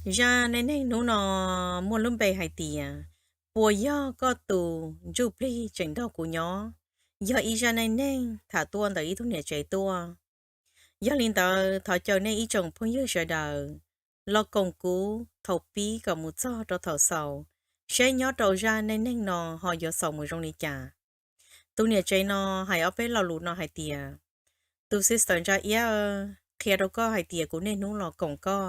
Zaj neej neeg hnub no muaj lub npe hais tias, puas yog koj tus ntsuj plig tseem nrog kuv nyob? Yog ib zaj neej neeg tham tuaj ntawm ib tug niam tsev tuaj. Yog li ntawd thov caw nej ib tsoom phooj ywg sawv daws los koom kuv thaum pib kom mus txog rau thaum xaus, saib nyob rau zaj neej neeg no ho yuav xaus mus zoo li cas. Tus niam tsev no hais ob peb lo lus no hais tias, tus sister Ntsa Iab, qhia rau koj hais tias kuv niaj hnub los koom koj.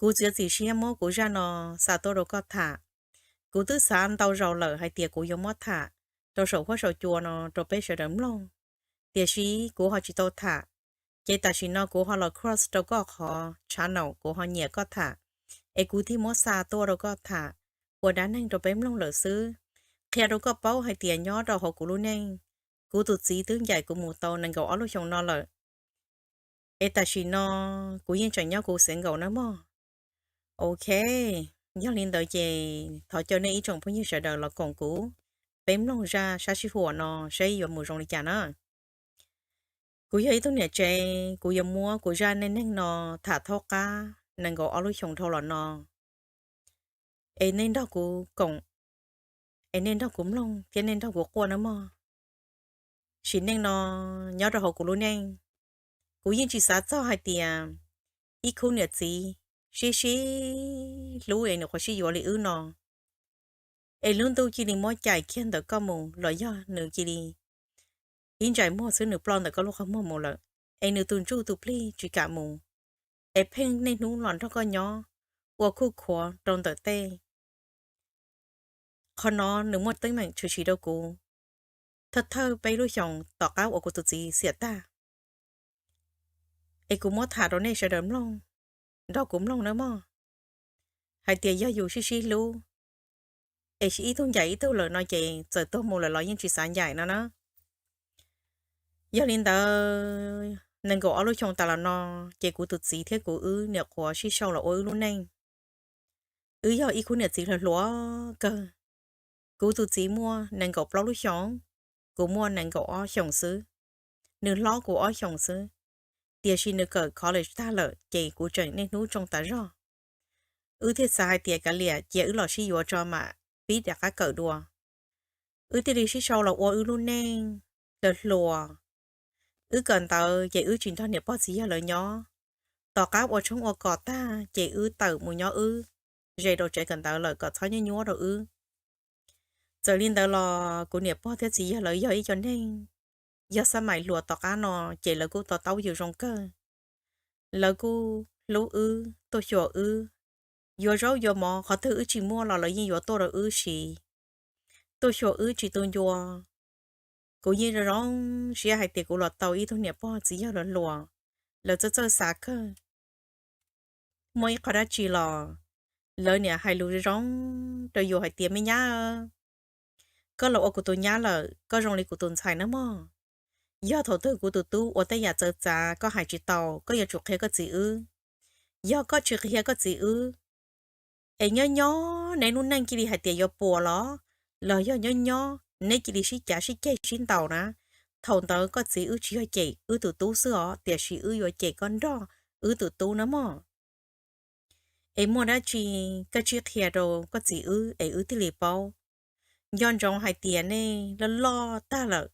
Kuv txiav txim siab muab kuv zaj no xa tuaj rau koj tham. Kuv twb xav ntau zaus lawm hais tias kuv yuav muab tham rau saum huab saum cua no rau peb sawv daws mloog, tiam sis kuv ho tsis tau tham. Ces tam sim no kuv ho los cross rau koj qhov channel, kuv ho nyiam koj tham, es kuv thiaj muab xa tuaj rau koj tham ua dab neeg rau peb mloog lawm xwb. Qhia rau koj paub hais tias nyob rau hauv kuv lub neej, kuv tus txiv twb ncaim kuv mus tau nees nkaum ob lub xyoo no lawm, es tam sim no kuv yeej tseem nyob kuv single nawb mog. Ok, yog li ntawd ces thov caw nej ib tsoom phooj ywg sawv daws los koom kuv, peb mloog zaj sab sij huam no saib yuav mus zoo li cas na. Kuv yog ib tug niam tsev, kuv yuav muab kuv zaj neej neeg no tham thaub qab nees nkaum ob lub xyoo dhau los no, es nej nrog kuv koom, es nej nrog kuv mloog thiab nej nrog kuv quaj nawb mog. Sim neej no nyob rau hauv kuv lub neej, kuv yeej tsis xav txog hais tias ib khub niam txiv sib sib hlub es nws qhuav sib yuav li wb no, es lub ntuj cia li muab cais kiag ntawm koj mus los yog nws cia li ib ntsais muag xwb nws ploj ntawm koj lub qhov muag mus lawm, es nws tus ntsuj tus plig tsis kam mus, es pheej niaj hnub los nrog koj nyob ua khuj khuav rau ntawm tej. Qhov no nws muaj teeb meem tshwm sim rau kuv thawj thawj peb lub xyoos tom qab uas kuv tus txiv xiam tag. Es kuv muab tham rau nej sawv daws mloog, nrog kuv mloog nawb mog, hais tias yog yus sib sib hlub, es sib ib tug ncaim ib tug lawm no ces txawm tuag mus lawm los yeej tsis xav ncaim no na. Yog li ntawd, nees nkaum ob lub xyoo tas los no, ces kuv tus txiv thiab kuv wb nyuam qhuav sib sau los ua wb lub neej. Wb yog ib khub niam txiv hluas hluas kawg. Kuv tus txiv muaj nees nkaum plaub lub xyoos, kuv muaj nees nkaum ob xyoos xwb. Nws hlob kuv ob xyoos xwb, tiam sis nws kawm college tag lawm ces kuv tseem niaj hnub tsoo tas zog. Wb thiaj xav hais tias kav liam cia wb los sib yuav tso mam pib rov qab kawm dua. Wb thiaj li sib sau los ua wb lub neej hluas hluas. Wb kawm ntawv ces wb tsis nrog niam pog txiv yawg lawv nyob. Tom qab ua tshoob ua kos tag ces wb tawm mus nyob wb ze rau tsev kawm ntawv lawm kom txhob nyuaj nyuaj rau wb. Txawm li ntawd los kuv niam pog thiab txiv yawg lawv yog ib co neeg, yog xab mais hluas tom qab no ces lawv kuj to taub yus zoo kawg. Lawv kuj hlub wb, tuaj xyuas wb, yuav zaub yuav mov qhov twg wb tsis muaj los lawv yeej yuav tuaj rau wb siv, tuaj xyuas wb tsis tu ncua. Kuv yeej zoo zoo siab hais tias kuv los tau ib tug niam pog txiv yawg hluas hluas, lawv txawj txawj xav kawg. Muaj ib qho dab tsi los lawv niam hais lus zoo zoo rau yus hais tias, me nyab, koj los ua kuv tus nyab lawm, koj zoo li kuv tus ntxhais nawb mog. Yog thaum twg kuv tus tub ua tej yam txawv txav koj hais tsis tau, koj yuav tsum qhia koj txiv wb. Yog koj tsis qhia koj txiv wb, es nyob nyob neb lub neej cia li hais tias yuav puas los, los yog nyob nyob neb cia li sib cav sib ceg sib ntaus na, thaum ntawd koj txiv wb tsis yog cem wb tus tub xwb os, tiam sis wb yuav cem koj nrog wb tus tub nawb mog. Es muaj dab tsi koj tsij qhia rau koj txiv wb es wb thiaj li paub. Nco ntsoov hais tias nej loj loj tag lawm,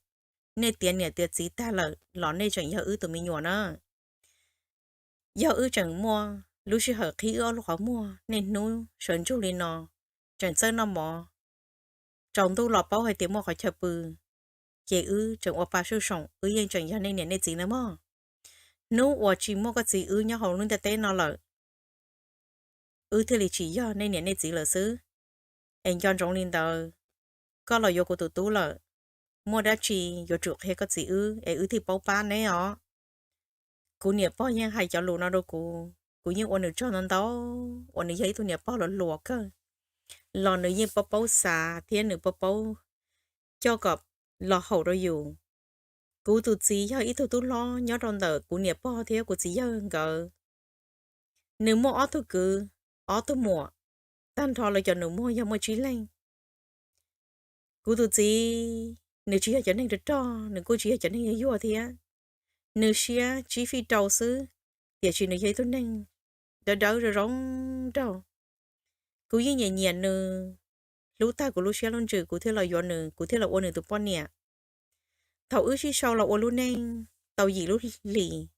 nej tiav niam tiav txiv tag lawm los nej tseem yog wb tus me nyuam na. Yog wb tseem muaj lub sij hawm qhib wb ob lub qhov muag niaj hnub sawv ntsug li no, tseem txawj noj mov, tsaus ntuj los paub hais tias muaj qhov chaw pw, ces wb tseem ua pa sub soom, wb yeej tseem yog nej niam nej txiv nawb mog. Hnub uas tsis muaj koj txiv wb nyob hauv lub ntiaj teb no lawm, wb thiaj li tsis yog nej niam nej txiv lawm xwb. Es nco ntsoov li ntawd, koj los yuav kuv tus tub lawm, muaj dab tsi yuav tsum qhia koj txiv wb es wb thiaj paub pab neb os. Kuv niam pog yeej hais cov lus no rau kuv, kuv yeej ua nws tsaug ntau ntau, uas nws yog ib tug niam pog hluas hluas kawg, los nws yeej paub paub xav thiab nws paub paub coj kom los haum rau yus. Kuv tus txiv yog ib tug tub hlob nyob rau ntawm kuv niam pog thiab kuv txiv yawg nkawd. Nws muaj ob tug kwv, ob tug muam, tag nrho lawv cov nus muag yog muaj tsib leeg. Kuv tus txiv nws tsis yog cov neeg rog rog, nws kuj tsis yog cov neeg yuag yuag thiab. Nws siab tsib fij rau xwb, tiam sis nws yog ib tug neeg dawb dawb zoo zoo nraug. Kuv yeej nyiam nyiam nws, hlub tag kuv lub siab lub ntsws, kuv thiaj los yuav nws, kuv thiaj los ua nws tus poj niam. Thaum wb sib sau los ua lub neej tau yim lub hlis,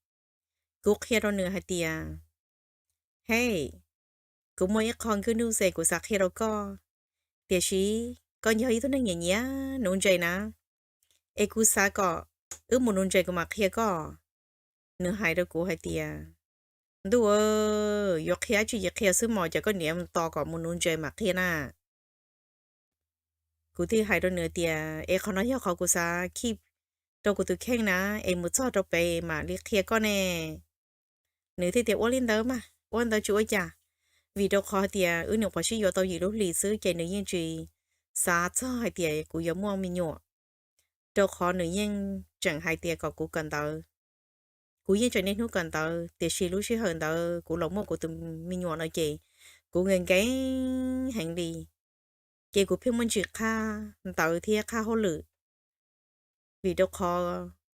kuv qhia rau nws hais tias, Hej, kuv muaj ib qho nkaj nuj xes kuv xav qhia rau koj, tiam sis koj yog ib tug neeg nyiam nyiam nuv ntses na, es kuv xav kom wb mus nuv ntses kuv mam qhia koj. Nws hais rau kuv hais tias, Ntuj, yuav qhia dab tsi ces qhia xwb mog, ces koj niam mus tos kom mus nuv ntses mam qhia na. Kuv thiaj hais rau nws tias, Es qhov no yog qhov kuv xav keep rau kuv tus kheej na, es mus txog rau pem mam li qhia koj ne. Nws thiaj tias, Ua li ntawd mas ua ntawd tsis ua cas, vim rau qhov tias wb nyuam qhuav sib yuav tau yim lub hlis xwb ces nws yeej tsis xav txog hais tias kuv yuav muaj me nyuam, rau qhov nws yeej tseem hais tias kom kuv kawm ntawv. Kuv yeej tseem niaj hnub kawm ntawv, tiam sis lub sij hawm ntawd kuv los muaj kuv tus me nyuam no ces kuv nkees nkees heev li, ces kuv pheej muaj ntsis qhab ntawv thiab qhab hauj lwm, vim rau qhov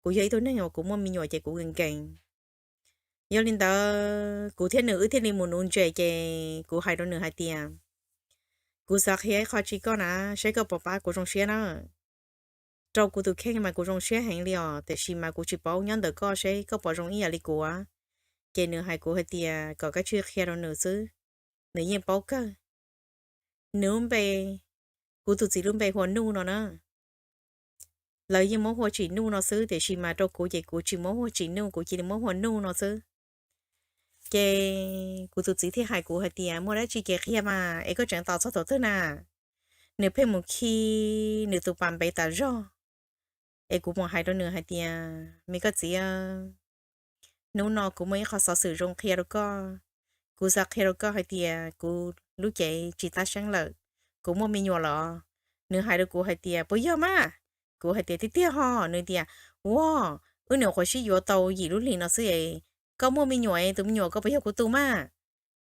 kuv yog ib tug neeg uas kuv muaj me nyuam ces kuv nkees nkees. Yog li ntawd kuv thiab nws wb thiaj li mus nuv ntses, ces kuv hais rau nws hais tias, Kuv xav qhia ib qho tsis koj na, saib koj puas pab kuv zoo siab na. Rau kuv tus kheej mas kuv zoo siab heev li os, tiam sis mas kuv tsis paub nyob ntawm koj seb koj puas zoo ib yam li kuv. Ces nws hais kuv hais tias kom kav tsij qhia rau nws xwb, nws yeej paub kawg. Nws lub npe, kuv tus txiv lub npe hu ua Nuj no na. Lawv yeej muab hu ua Tsim Nuj no xwb, tiam sis mas rau kuv ces kuv tsis muab hu ua Tsim Nuj, kuv cia li muab hu ua Nuj no xwb. Ces kuv tus txiv thiaj hais kuv hais tias, Muaj dab tsi ces qhia mas, es koj tseem tos txog thaum twg na? Nws pheej mus khi nws tus pas npev tas zog. Es kuv mus hais rau nws hais tias, Me koj txiv, hnub no kuv muaj ib qho xov xwm zoo qhia rau koj. Kuv xav qhia rau koj hais tias kuv lub cev tsis tab seeb lawm, kuv muaj me nyuam lawm. Nws hais rau kuv hais tias, Puas yog mas? Kuv hais tias, Tiag tiag ho. Nws tias, Ua, wb nyuam qhuav sib yuav tau yim lub hlis no xwb es koj muaj me nyuam, tus me nyuam koj puas yog kuv tus mas?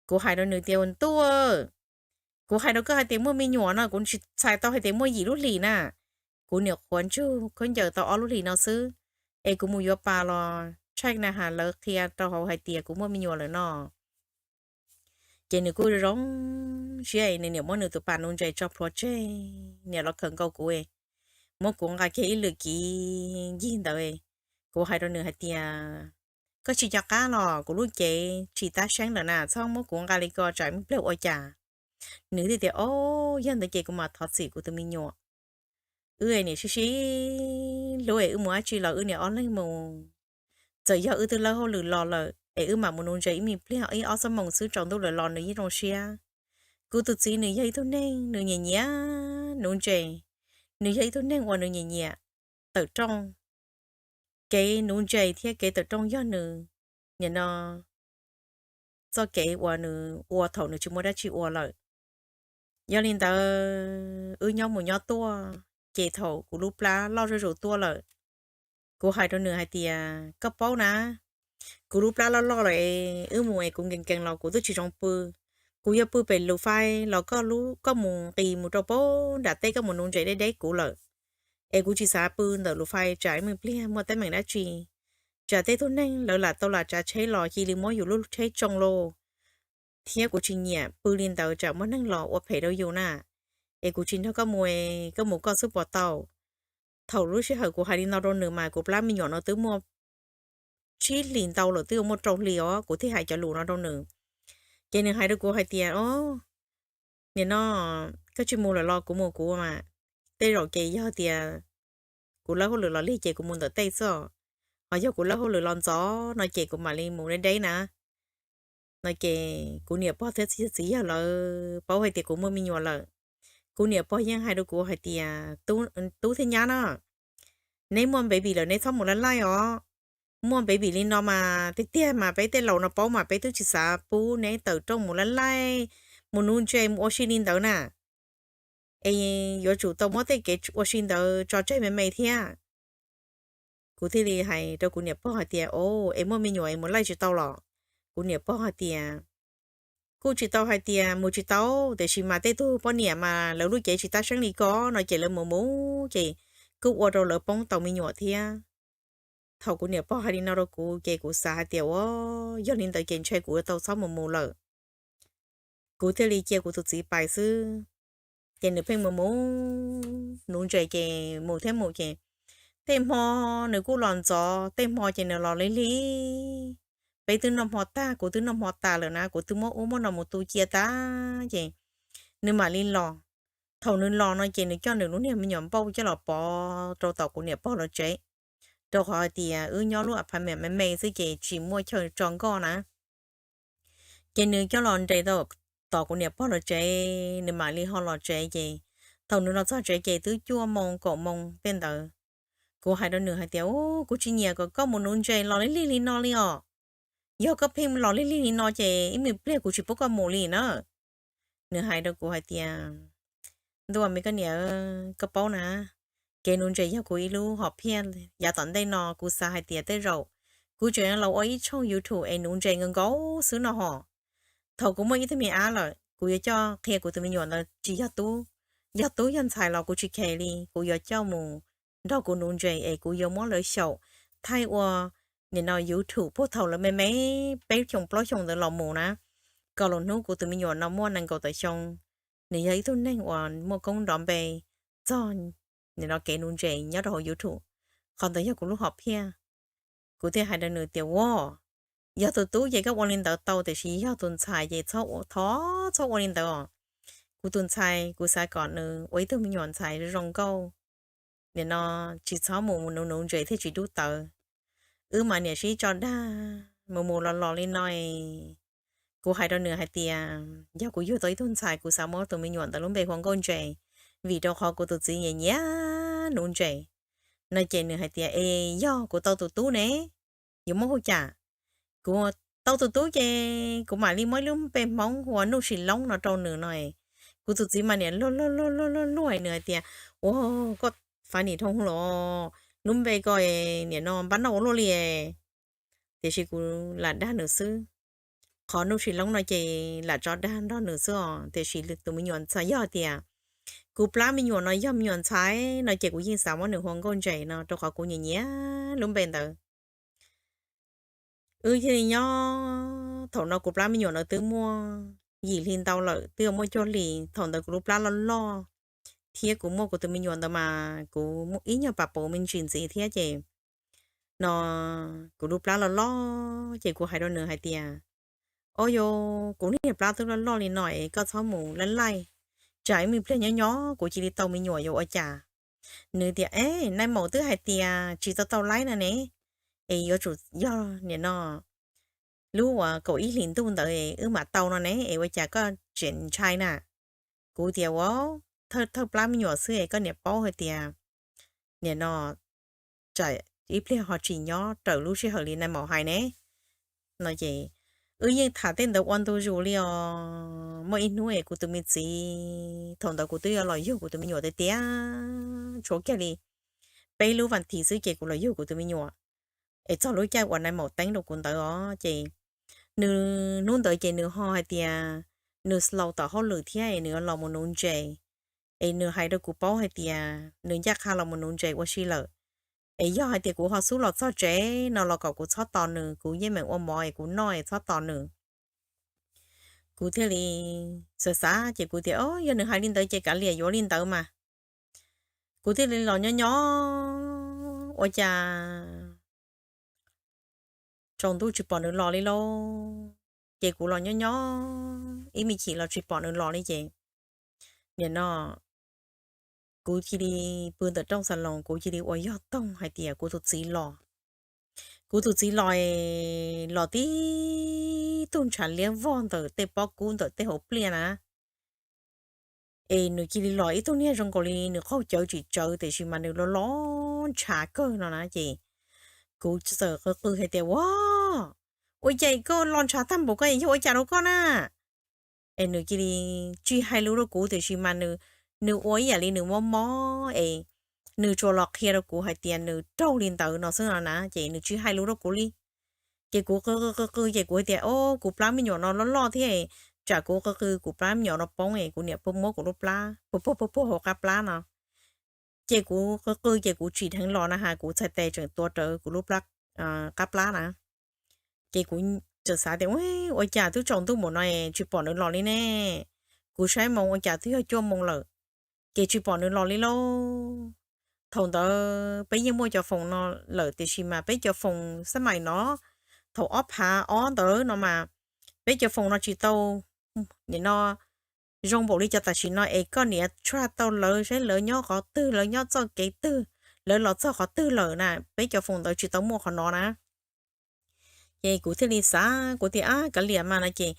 Kuv hais rau nws tias, Ua ntuj, kuv hais rau koj hais tias muaj me nyuam no, kuv tsis txhais tau hais tias muaj yim lub hlis na. Kuv nyuam qhuav ntsug khaub ncaws tau ob lub hlis no xwb, es kuv mus yuav pas los tshaj na has lawv qhia rau hauv hais tias kuv muaj me nyuam lawm no. Ces nws kuj zoo siab, nws niam muab nws tus pas nuv ntses tso plhuav tseg, niam los khawm nkaus kuv, muab kuv nqa kiag ib lwm kiv ncig ntawd. Kuv hais rau nws hais tias, Koj tsis nco qab los kuv lub cev tsis tab seeb lawm na, txhob muab kuv nqa li ko tsam ib pliag ua cas. Nws thiaj tias, O, yog ntawd ces kuv mam thov txim kuv tus me nyuam. Wb niam sib sib hlub es wb mus dab tsi los wb niam ob leeg mus. Txawm yog wb twb lawb hauj lwm los lawm es wb mam mus nuv ntses ib me pliag ib ob xuab moos xwb tsaus ntuj lawm los nws yeej zoo siab. Kuv tus txiv nws yog ib tug neeg nws nyiam nyiam nuv ntses, nws yog ib tug neeg uas nws nyiam nyiam tawm rooj. Kev nuv ntses thiab kev tawm rooj yog nws, nim no txoj kev uas nws ua thaum nws tsis muaj dab tsi ua lawm. Yog li ntawd wb nyob mus nyob tuaj, ces thaum kuv lub plab loj zuj zus tuaj lawm, kuv hais rau nws hais tias, Koj paub na, kuv lub plab loj loj lawm es wb mus es kuv nkees nkees los kuv twb tsis zoo pw. Kuv yog pw pem lus fais los koj lub, koj mus nqis mus rau pem nram teb, koj mus nuv ntses deb deb kuv lawm. Es kuv tsis xav pw ntawm lus fais tsam ib me pliag muaj teeb meem dab tsi, tsam tej tug neeg lawv lam tau lam tsav tsheb los cia li muab yus lub tsheb tsoo lauj. Thiab kuv tsis nyiam pw li ntawd tsam muaj neeg los ua phem rau yus na. Es kuv tsis nrog koj mus, koj mus koj xwb puas tau? Thaum lub sij hawm kuv hais li no rau nws mas kuv plab me nyuam no twb muaj tsib hlis ntau lawm, twb yuav muaj rau hlis os, kuv thiaj hais cov lus no rau nws. Ces nws hais rau kuv hais tias, O, nim no koj tsis mus lawm los kuv mus kuv mas. Tej zaum ces yog tias kuv lawb hauj lwm los lig ces kuv mus ntawm tej xwb, ho yog kuv lawb hauj lwm los ntxov no ces kuv mam li mus deb deb na. No ces kuv niam pog thiab txiv yawg lawv paub hais tias kuv muaj me nyuam lawm. Kuv niam pog yeej hais rau kuv hais tias, Tub thiab nyab na, neb muaj baby lawm neb txhob mus laj laij os. Muaj baby li no mas tiag tiag mas peb tej laus no paub mas peb twb tsis xav pub neb tawm rooj mus laj laij, mus nuv ntses mus ua si li ntawd na. Es yuav tsum tau muab tej kev ua si ntawd tso tseg me me thiab. Kuv thiaj li hais rau kuv niam pog hais tias, O, es muaj me nyuam es mus laj tsis tau los? Kuv niam pog hais tias, Kuj tsis tau hais tias mus tsis tau, tiam sis mas tej tug poj niam mas lawv lub cev tsis tab seeb li ko no ces lawv mus mus ces kuj ua rau lawv poob tau me nyuam thiab. thaum kuv niam pog hais li no rau kuv ces kuv xav hais tias ua, yog li ntawd ces ntshe kuv yuav tau txhob mus mus lawm. Kuv thiaj li cia kuv tus txiv pais xwb. Ces nws pheej mus mus nuv ntses ces mus thiab mus ces tej hmo nws kuj los ntxov, tej hmo ces nws los lig lig. Peb twb noj hmo tag, kuv twb noj hmo tas lawm na, kuv twb muab ub muab no mus tu cia tag ces nws mam li los. Thaum nws los no ces nws coj nws lub niag me nyuam npauj coj los pov rau tom kuv niam pog lawv tsev, rau qhov hais tias wb nyob lub apartment me me xwb ces tsis muaj chaw tso nkoj na. Ces nws coj los nres tom kuv niam pog lawv tsev, nws mam li ho los tsev ces thaum nws los txog tsev ces twb cuaj moo kaum moo tej ntawd. Kuv hais rau nws hais tias, u, kuv tsis nyiam kom koj mus nuv ntses los lig lig li no li os. Yog koj pheej los lig lig li no ces ib me pliag kuv tsis pub koj mus li na. Nws hais rau kuv hais tias, ntuj me koj niam, koj paub na, kev nuv ntses yog kuv ib lub hom phiaj. Yav tom ntej no kuv xav hais tias tej zaum kuv tseem los ua ib tshooj YouTube es nuv ntses nkaus nkaus xwb no hos. Thaum kuv muaj ib tug me ab lawm kuv yuav coj qhia kuv tus me nyuam ntawd tsis yog tub, yog tub yog ntxhais los kuv tsis khes li, kuv yuav coj mus nrog kuv nuv ntses es kuv yuav muab lawv xyaum thaij ua nim no YouTube puag thaum lawv me me peb xyoos plaub xyoos ntawd los mus na, kom lwm hnub kuv tus me nyuam no muaj nees nkaum tawm xyoo, nws yog ib tug neeg uas muaj koob nrov npe txog nim no kev nuv ntses nyob rau hauv YouTube. Qhov ntawd yog kuv lub hom phiaj. Kuv thiaj hais rau nws tias, ua, yog tus tub ces koj ua li ntawd tau, tiam sis yog tus ntxhais ces thov txhob ua li ntawd os. Kuv tus ntxhais kuv xav kom nws ua ib tug me nyuam ntxhais zoo nkauj, nim no tsis txhob mus nuv nuv ntses thiaj tsis dub tawv. Wb mas niam sib tso dag mus mus los los li no. Kuv hais rau nws hais tias yog kuv yug tau ib tug ntxhais kuv xav muab tus me nyuam ntawd lub npe hu ua Nkauj Ntses, vim rau qhov kuv tus txiv nyiam nyiam nuv ntses. No ces nws hais tias es yog kuv tau tus tub ne, yuav muab hu cas? Kuv tau tus tub ces kuv mam li muab ib lub npe Hmoob hu ua Nuj Sis Loob no rau nws no. Kuv tus txiv mas niam luag luag luag luag luag luag nws hais tias, ua, koj fav nim dhoo los, lub npe ko nim no npab noj ua luaj li. Tiam sis kuv lam dag nws xwb. Qhov Nuj Sis Loob no ces lam tso dag nrog nws xwb os, tiam sis tus me nyuam ntxhais yog tias kuv plab me nyuam no yog me nyuam ntxhais no ces kuv yeej xav muab nws hu ua Nkauj Ntses no rau qhov kuv nyiam nyiam lub npe ntawd. Wb thiaj li nyob, thaum no kuv plab me nyuam no twb muaj yim hli ntau lawm, twb muaj cuaj hli. Thaum ntawd kuv lub plab loj loj thiab kuv muaj kuv tus me nyuam ntawd mas kuv ib nyuag pas puv me ntsis ntxiv thiab ces no kuv lub plab loj loj ces kuv hais rau nws hais tias, o yo, kuv niag plab twb loj loj li no es koj txhob mus laij laij, tsam ib me pliag nyob nyob kuv cia li tau me nyuam yuav ua cas? Nws tias, e, nai maum twb hais tias tsis tau tau laib no ne, es yuav tsum yog nim no lub uas kaum ib hlis ntuj ntawd wb mam tau no ne, es ua cas koj tseem ntshai na? Kuv tias, ua, thawj plab me nyuam xwb es koj niam paub hais tias nim no tsam ib pliag ho tsis nyob raws lub sij hawm li nai maum hais ne. No ces wb yeej tham tej ntawd ua ntu zus li os. Muaj ib hnub es kuv tus me txiv, thaum ntawd kuv twb yuav los yug kuv tus me nyuam tiag tiag, tshuav kiag li peb lub vas thiv xwb ces kuv los yug kuv tus me nyuam, es txog lub caij uas nai maum teeb rau kuv ntawd os ces nws hnub ntawd ces nws ho hais tias nws slow tom hauj lwm thiab es nws yuav los mus nuv ntses, es nws hais rau kuv paub hais tias nws ncaj qha los mus nuv ntses ua si lawm, es yog hais tias kuv ho xub los txog tsev no los kom kuv txhob tos nws, kuv yeej meem ua mov es kuv noj es txhob tos nws. Kuv thiaj li xav xav ces kuv tias, o, yog nws hais li ntawd ces kav liam yuav li ntawd mas. Kuv thiaj li los nyob nyob ua cas tsaus ntuj tsis pom nws los li lauj. Ces kuv los nyob nyob ib me chim los tsis pom nws los li ces nim no kuv cia li pw ntawm rooj xas loos, kuv cia li ua yog toog hais tias kuv tus txiv los. Kuv tus txiv los, los tib tug ntshav liab vog ntawm tej pob kub ntawm tej hauv pliaj na. Es nws cia li los ib tug niag zoo nkaus li nws qaug cawv tsis tsawv tiam sis mas nws los los ntshav kawg no na ces kuv txawm qw qw hais tias, ua, ua cas koj los ntshav tag npaum ko yog ua cas rau koj na? Es nws cia li tsis hais lus rau kuv tiam sis mas nws, nws ua ib yam li nws mob mob es nws tsuas los qhia rau kuv hais tias nws raug li ntawd no xwb no na ces nws tsis hais lus rau kuv li. Ces kuv qw qw qw qw ces kuv hais tias, o, kuv plab me nyuam no loj loj thiab, tsam kuv qw qw kuv plab me nyuam no poob es kuv niam pw muab kuv lub plab puag puag puag puag hauv qab plab no. Ces kuv qw qw ces kuv tsim dheev los na has kuv txhais tes tseem tua rawv kuv lub qab plab na. Ces kuv txawm xav tias ua cas twb tsaus ntuj npaum no tsis pom nws los li ne. Kuv saib moo ua cas twb yog cuaj moo lawm, ces tsis pom nws los li lauj. Thaum ntawd peb yeej muaj cov foos no lawm tiam sis mas peb cov foos xab mais no, thaum ob phav ob ntawd no mas peb cov foos no tsis tau nim no zoo npaum li cov tam sim no es koj niam tshaj tau lawv saib lawv nyob qhov twg, lawv nyob txoj kev twg, lawv los txog qhov twg lawm na. Peb cov foos ntawd tsis tau muaj qhov no na. Ces kuv thiaj li xav kuv tias ab kav liam mas no ces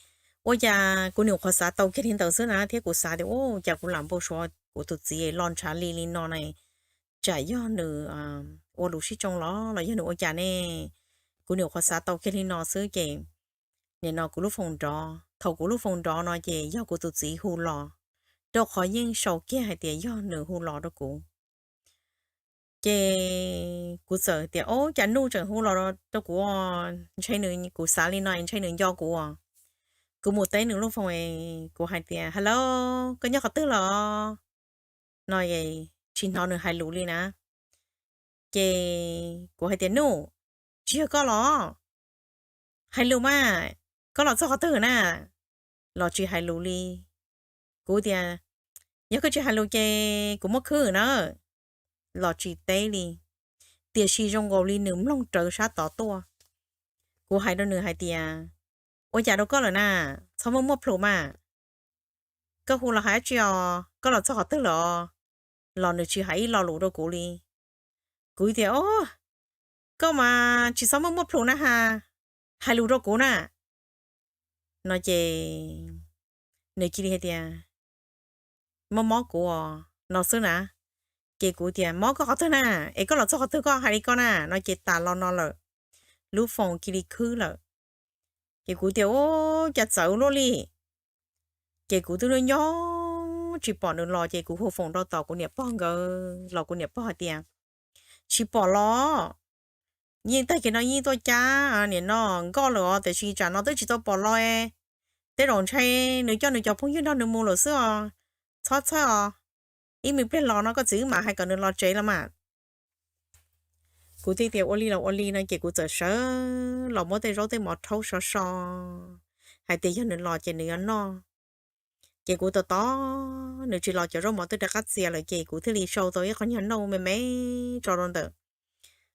ua cas kuv nyuam qhuav xav tau kiag li ntawd xwb na thiab kuv xav tias ua cas kuv lam npau suav kuv tus txiv los ntshav li li no na, tsam yog nws ua lus sib tsoo los los yog nws ua cas ne. Kuv nyuam qhuav xav tau kiag li no xwb ces nim no kuv lub foos nrov, thaum kuv lub foos nrov no ces yog kuv tus txiv hu los, rau qhov yeej sau kiag hais tias yog nws hu los rau kuv. Ces kuv txawm tias o cas Nuj tseem hu los rau kuv, ntshe nws, kuv xav li no ntshe nws nco kuv. Kuv mus teb nws lub foos, kuv hais tias hello, koj nyob qhov twg los no, tsis hnov nws hais lus li na. Ces kuv hais tias Nuj, tsis yog koj los? Hais lus mas, koj los txog qhov twg na? Los tsis hais lus li. Kuv tias yog koj tsis hais lus ces kuv muab khwb na. Los tsis teb li, tiam sis zoo nkaus li nws mloog rawv sab tod tuaj. Kuv hais rau nws hais tias ua cas rau koj lawm na, txhob muaj muaj plhus mas. Koj hu los hais dab tsi os, koj los txog qhov twg lawm os? Los nws tsis hais ib lo lus rau kuv li. Kuv tias o, koj mas tsis txhob muaj muaj plhus na has, hais lus rau kuv na. No ces nws cia li hais tias mob mob kuv os no xwb na. Ces kuv tias mob koj qhov twg na, es koj los txog qhov twg koj hais li koj na no ces tas lo no lawm, lub foos cia li khwb lawm. Ces kuv tias u, cas txawv luaj li. Ces kuv twb nyob tsis pom nws los ces kuv hu foos rau tom kuv niam pog nkawd los kuv niam pog hais tias tsis pom los, yeej tag kis no yeej tuaj cab nim no nkoj lawm os tiam sis tsam no twb tsis tau pom los. Tej zaum ntshe nws coj nws cov phooj ywg nrog nws mus lawm xwb os, txhob txhawj os, ib me pliag los no koj txiv wb mam hais kom nws los tsev los mas. Kuv thiaj tias ua li los ua li no ces kuv txawm sawv los muab tej zaub tej mov rhaub so so hais tias yog nws los ces nws yuav noj. Ces kuv tos tos nws tsis los cov zaub mov twb rov qab txias lawm ces kuv thiaj li sau tau ib qho nyuag noj me me tso rau ntawm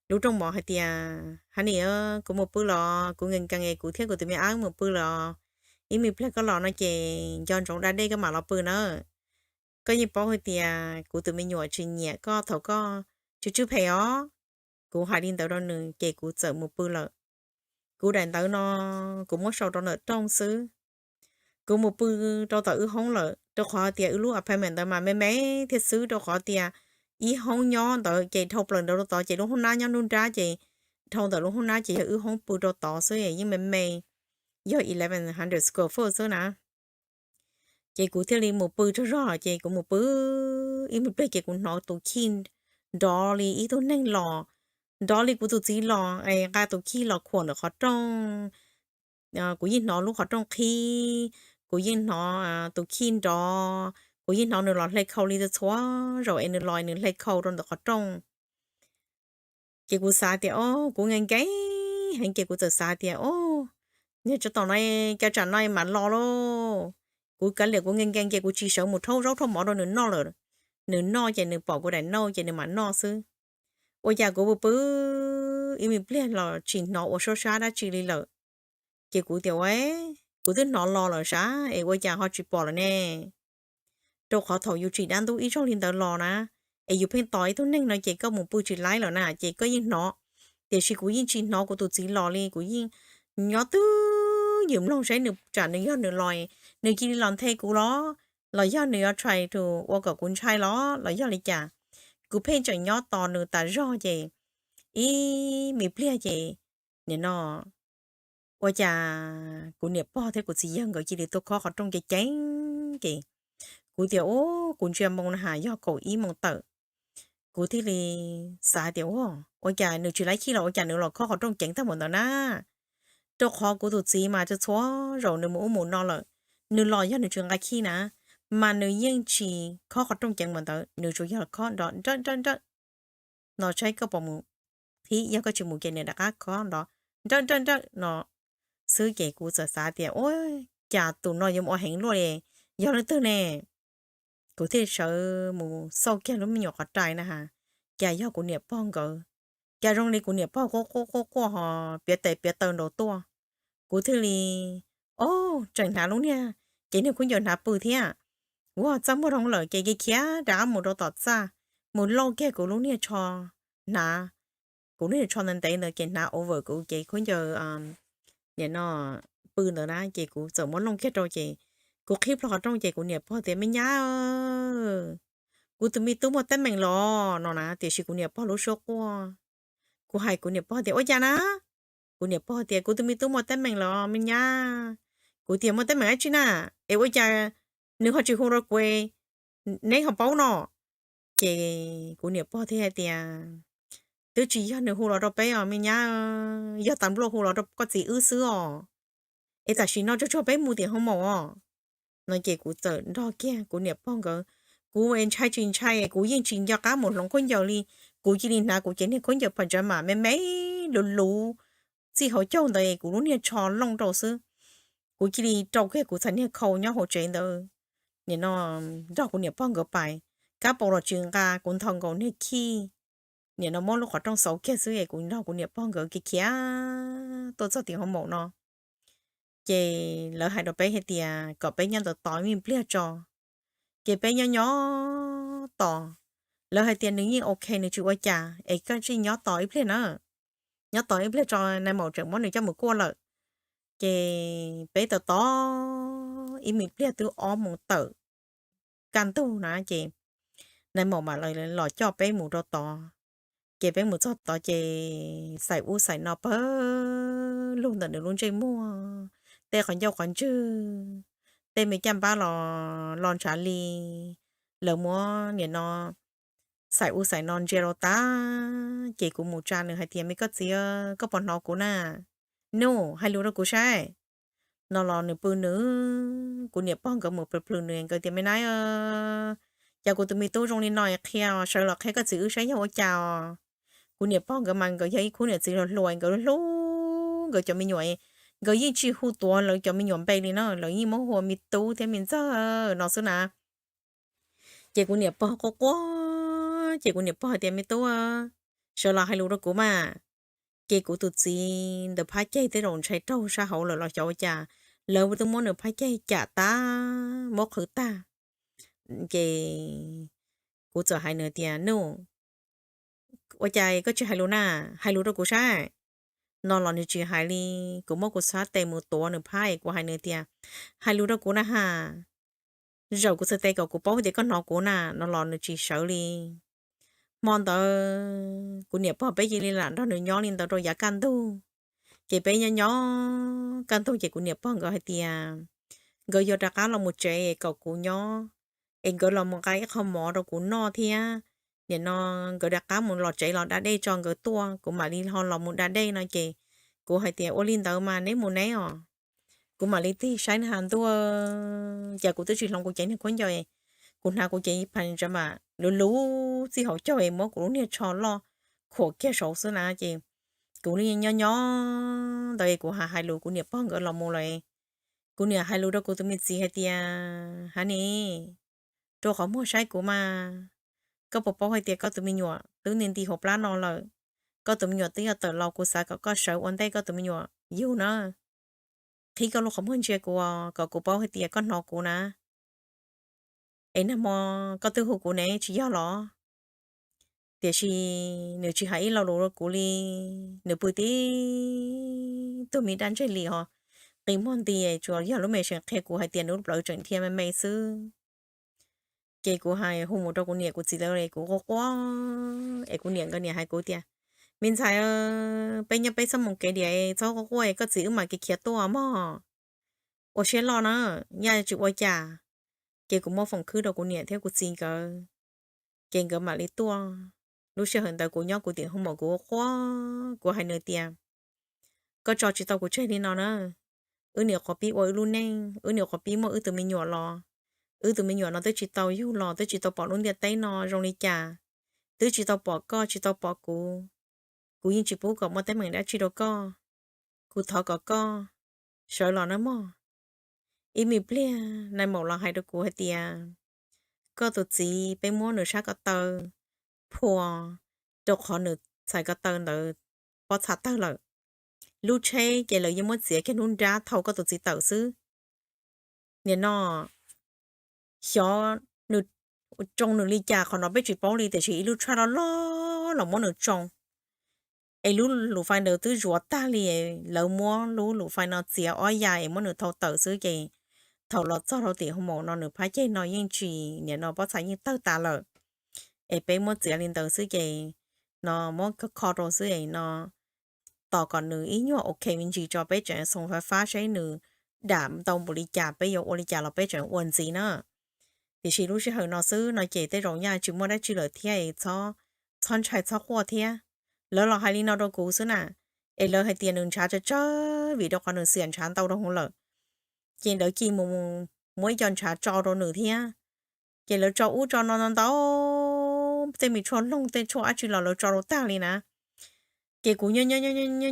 lub rooj mov hais tias honey, kuv mus pw los, kuv nkees nkees es kuv thiab kuv tus me ab mus pw los, ib me pliag koj los no ces nco ntsoov da dej koj mam los pw na. Koj yeej paub hais tias kuv tus me nyuam tsis nyiam koj thaum koj tsw tsw phem os. Kuv hais li ntawd rau nws ces kuv txawm mus pw lawm. Kuv daim ntawv no kuv muab sau rau ntawm rooj xwb. Kuv mus pw rau tom wb hoob lawm rau qhov tias wb lub apartment ntawd mas me me thiab xwb rau qhov tias ib hoob nyob ntawd ces dhau plaws ntawd rau tod ces lub hoob nab nyob nruab nrab ces dhau ntawm lub hoob nab ces yog wb hoob pw rau tod xwb yeej me me, yog eleven hundred square foot xwb na. Ces kuv thiaj li mus pw tsaug zog ces kuv mus pw ib me pliag ces kuv hnov tus khij nrov li ib tug neeg los, nrov li kuv tus txiv los es nqa tus khij los khuam ntawm qhov rooj. Kuv yeej hnov lub qhov rooj qhib, kuv yeej hnov tus khij nrov, kuv yeej hnov nws los hle khau li txhua zaus es nws los nws hle khau rau ntawm qhov rooj. Ces kuv xav tias o, kuv nkees nkees heev ces kuv txawm xav tias o, niag tsov tom no, cas tsam no mam los lauj. Kuv kav liam kuv nkees nkees ces kuv tsis sawv mus rhaub zaub rhaub mov rau nws noj lawm. Nws noj ces nws pom kuv daim noj ces nws mam noj xwb. Ua cas kuv pw pw ib me pliag los tsis hnov ua suab sab dab tsi li lawm. Ces kuv tias ua, kuv twb hnov los lawm sav es ua cas ho tsis pom lawm ne? Rau qhov thaum yus tsim dab ntub ib zaug li ntawd los na, es yus pheej tos ib tug neeg no ces koj mus pw tsis laib lawm na ces koj yeej hnov, tiam sis kuv yeej tsis hnov kuv tus txiv los li. Kuv yeej nyob twj ywm mloog saib nws tsam nws yog nws los, nws cia li los nthe kuv los, los yog nws yuav try to ua kom kuv ntshai los los yog li cas. Kuv pheej tseem nyob tos nws tas zog ces ib me pliag ces nim no ua cas kuv niam pog thiab kuv txiv yawg nkawd cia li tuaj khob qhov rooj ceev ceev ces kuv tias u, kuv ntsia moo na has yog kaum ib moos tawm. Kuv thiaj li xav tias u, ua cas nws tsis laib khij los ua cas nws los khob qhov rooj ceev tag npaum ntawd na? Rau qhov kuv tus txiv mas txhua txhua zaus nws mus ub mus no lawm, nws los yog nws tsis nqa khij na, mas nws yeej tsis khob qhov rooj ceev npaum ntawd, nws tsuas yog khob nrov nrawj nrawj nrawj no saib koj puas mus qhib, yog koj tsis mus ces nws rov qab khob nrov nrawj nrawj nrawj no xwb. Ces kuv txawm xav tias, ua cas tus no yuav mus ua heev luaj li, yog leej twg ne? Kuv thiaj sawv mus xauj kiag lub me nyuam qhov rai na has, cas yog kuv niam pog nkawd. Cas zoo li kuv niam pog quaj quaj quaj quaj ho piav tes piav taw nraud tuaj. Kuv thiaj li, o, tseem hnav lub niag, ces niag khaub ncaws hnav pw thiab. Ua txaj muag rau lawm ces khiav rov qab mus rau tom txaj, mus lauj kiag kuv lub niag tsho hnav, kuv lub niag tsho ntev ntev ntawd ces hnav over kuv ces khaub ncaws nim no pw ntawd na, ces kuv txawm muab lauj kiag rau ces kuv qhib plho qhov rooj ces kuv niam pog tias, me nyab, kuv tus me tub muaj teeb meem los no na, tiam sis kuv niam pog lub suab quaj. Kuv hais kuv niam pog tias, ua cas na? Kuv niam pog tias, kuv tus me tub muaj teeb meem los me nyab. Kuv tias, muaj teeb meem dab tsi na? Es ua cas nws ho tsis hu rau kuv, neb ho paub no? Ces kuv niam pog thiaj hais tias, twb tsis yog nws hu los rau peb os me nyab, yog tas npluaj hu los rau koj txiv wb xwb os. Es tam sim no tsuag tsuag peb mus tim hoo maum os no ces kuv txawm nrog kiag kuv niam pog nkawd. Kuv ntshai tsis ntshai, kuv yeej tsis nco qab mus hloov khaub ncaws li, kuv cia li hnav kuv cev niag khaub ncaws pha ntsav mam me me luv luv txij hauv caug ntawd kuv lub niag tsho looj rau xwb. Kuv cia li rau kiag kuv txhais niag khau nyob hauv tsev ntawd, nim no nrog kuv niam pog nkawd pais, kab paus los tsis nqa, kuv nthos nkaus niag khij, nim no muab lub qhov rooj xauv kiag xwb es kuv nrog kuv niam pog nkawd khiav tuaj txog tim hoo maum no. Ces lawv hais rau peb hais tias kom peb nyob ntawd tos ib me pliag tso. Ces peb nyob nyob tos, lawv hais tias nws yeej ok, nws tsis ua cas es koj tsis nyob tos ib pliag na, nyob tos ib pliag tso, nais maum tseem muab nws coj mus kuaj lawm. Ces peb tos tos ib me pliag twb ob moos tawm kaj ntug na ces nais maum mam los coj peb mus rau tod. Ces peb mus txog tod ces xaim ub xaim no pawg lug ntawm nws lub ntsej muag, tej qhov ncauj qhov ntswg, tej me caj npab los los ntshav li. Lawv muab nim no xaim ub xaim no ntsia rau tag ces kuv mus tsa nws hais tias, me koj txiv, koj puas hnov kuv na? Nuj, hais lus rau kuv saib no los nws pw nws, kuv niam pog nkawd mus plhws plhws nws, nkawd tias, me nab, cas kuv tus me tub zoo li no, qhia, sawv los qhia koj txiv wb saib yog ua cas os. Kuv niam pog nkawd mas nkawd yog ib khub niam txiv hluas hluas, nkawd hlub nkawd cov me nyuam, nkawd yeej tsis hu tuav lawv cov me nyuam npe li na, lawv yeej muab hu ua me tub thiab me ntxawg no xwb na. Ces kuv niam pog quaj quaj ces kuv niam pog hais tias, me tub, sawv los hais lus rau kuv mas. Ces kuv tus txiv ntawd phab ceg tej zaum ntshai raug sab hauv lawm los xyov ua cas, lawv twb muab nws phab ceg cam tag, muab qhwv tag. Ces kuv txawm hais nws tias, nuj, ua cas koj tsis hais lus na, hais lus rau kuv saib no los nws tsis hais li. Kuv muab kuv xab tes mus tuav nws phab es kuv hais nws tias, hais lus rau kuv na has, zaum kuv txhais tes kom kuv paub tias koj hnov kuv na no los nws tsis sawv li. Hmo ntawd kuv niam pog peb cia li lam nrog nws nyob li ntawd rau yav kaj ntug. Ces peb nyob nyob kaj ntug ces kuv niam pog nkawd hais tias nkawd yuav rov qab los mus tsev kom kuv nyob, es nkawd los mus nqa ib qho mov rau kuv noj thiab. Nim no nkawd rov qab mus los tsev los da dej tso nkawd tuaj, kuv mam li ho los mus da dej no ces kuv hais tias, ua li ntawd mas neb mus neb os. Kuv mam li tig saib nws has ntuj, cas kuv twb tsis hloov kuv cev niag khaub ncaws, kuv hnav kuv cev pha ntsav mam luv luv txij hauv caug es muab kuv lub niag tsho loj khuam kiag saud xwb na ces kuv nyob nyob ntawd kuv hais lus kuv niam pog nkawd los mus lawm. Kuv niam hais lus rau kuv tus me txiv hais tias, hav ni, rua qhov muag saib kuv mas, koj puas paub hais tias koj tus me nyuam twb nti nti hauv plab no lawm, koj tus me nyuam twb yuav tawm los, kuv xav kom koj sawv ua ntej koj tus me nyuam yug na, qhib koj lub qhov muag ntsia kuv kom kuv paub hais tias koj hnov kuv na. Es nag hmo koj twb hu kuv ne tsis yog los? Tiam sis nws tsis hais ib lo lus rau kuv li, nws pw tib tug me dab ntseg li ho qi muag nti, tsuas yog lub me seem qhia kuv hais tias nws lub plawv tseem dhia me me xwb. Ces kuv hais hu mus rau kuv niam kuv txiv lawv, kuv quaj quaj es kuv niam nkawd niam hais kuv tias, me ntxhais, peb nyob peb txhob mus kev diam, txhob quaj quaj, koj txiv wb mam kev khiav tuaj mog, ua siab loj na, nyaj tsis ua cas. Ces kuv muab foom khwb rau kuv niam thiab kuv txiv nkawd, ces nkawd mam li tuaj. Lub sij hawm ntawd kuv nyob kuv tim hoo maum kuv quaj, kuv hais nws tias, koj tso tsis tau kuv tseg li no na, wb niam qhuav pib ua wb lub neej, wb niam qhuav pib muaj wb tus me nyuam los, wb tus me nyuam no twb tsis tau yug los, twb tsis tau pom lub ntiaj teb no zoo li cas, twb tsis tau pom koj, tsis tau pom kuv, kuv yeej tsis pub kom muaj teeb meem dab tsi rau koj. Kuv thov kom koj sawv los nawb mog. Ib me pliag nai maum los hais rau kuv hais tias koj tus txiv peb muab nws sab ko taw phua rau qhov nws txhais ko taw ntawd pob txha tawg lawm. Lub tsheb ces lawv yeej muab txiav kiag hnub nrab thau koj tus txiv tawm xwb. Nim no xyov nws tsoo nws li cas, qhov no peb tsis paub li, tiam sis ib lub tshaj loj loj los muab nws tsoo. Es lub lus fais ntawd twb zuav tag li, lawv muab lub lus fais no txiav ob ya es muab nws thau tawm xwb ces thaum los txog rau tim hoo maum no nws phab ceg no yeej tsis, nim no pob txha yeej tawg tas lawm. Es peb muab txiav li ntawd xwb ces no muab kho rau xwb no, tos kom nws ib nyuag ok me ntsis tso peb tseem xoo fab fab seb nws dam ntau npaum li cas, peb yuav ua li cas los peb tseem ua ntxiv na. Tiam sis lub sij hawm no xwb no ces tej zaum nyaj tsis muaj dab tsi lawm thiab, txhob ntshai txhob quaj thiab. Lawv los hais li no rau kuv xwb na, es lawv hais tias nws ntshav tsawg tsawg vim rau qhov nws xiam ntshav ntau rau hauv lawm. Ces lawv cia mus muab ib co ntshav tso rau nws thiab. Ces lawv tso ub tso no ntau ntau, tej me tshuaj loog tej tshuaj dab tsi los lawv tso rau tag li na. Ces kuv nyob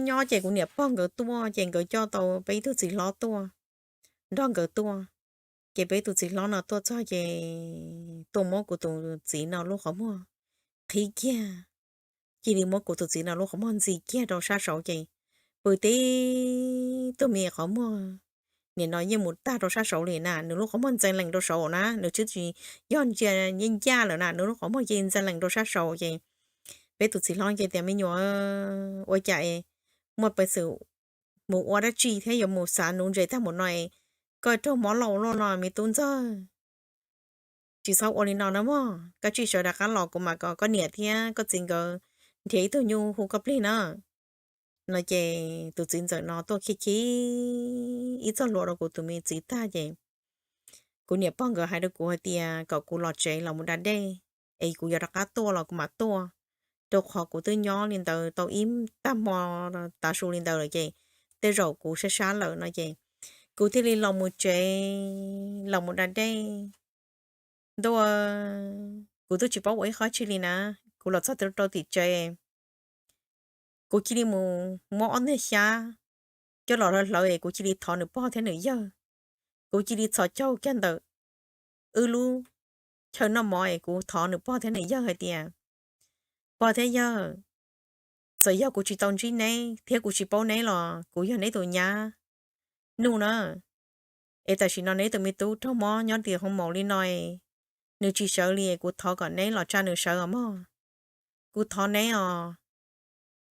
nyob ces kuv niam pog nkawd tuaj ces nkawd coj tau peb ib tug txiv hlob tuaj nrog nkawd tuaj. Ces peb tus txiv hlob no tuaj txog ces tuaj muab kuv tus txiv no lub qhov muag qhib kiag, cia li muab kuv tus txiv no lub qhov muag ntxi kiag rau sab saud ces pw tib tug me qhov muag nim no yeej mus tag rau sab saud li na, nws lub qhov muag ntxees lees rau saud na, nws twb tsis yog ntsia ncaj ncaj lawm na, nws lub qhov muag cia li ntxees lees rau sab saud ces peb tus txiv hlob ces tias me nyuam, ua cas es muaj peev xwm mus ua dab tsi thiab yuav mus xav nuv ntses tag mus no es koj raug mob lauj luaj no me tub ntxawg. Tsis txhob ua li no na mog, koj tsij sawv rov qab los kuv mam kom koj niam thiab koj txiv nkawd nrhiav ib tug nyuj hu koj plig na. No ces tus txiv ntxawm no tuaj khib khib ib txoj hlua rau kuv tus me txiv tag ces kuv niam pog nkawd hais rau kuv hais tias kom kuv los tsev los mus da dej, es kuv yuav rov qab tuaj los kuv mam tuaj, rau qhov kuv twb nyob li ntawd tau ib tag hmo tav su li ntawd lawm ces tej zaum kuv sab sab lawm no ces kuv thiaj li los mus tsev los mus da dej. Ntuj, kuv twb tsis paub ua ib qho tsi li na, kuv los txog rau tim tsev, kuv cia li mus muab ob niag xyab coj los hlawv hlawv es kuv cia li thov nws pog thiab nws yawg. Kuv cia li txhos caug kiag ntawm wb lub chaw noj mov es kuv thov nws pog thiab nws yawg hais tias, pog thiab yawg, txawm yog kuv tsis tau ntsib neb thiab kuv tsis paub neb los kuv yog neb tus nyab Nuj na, es tam sim no neb tus me tub raug mob nyob tim hoo maum li no, nws tsis sawv li, kuv thov kom neb los tsa nws sawv os mog. Kuv thov neb os,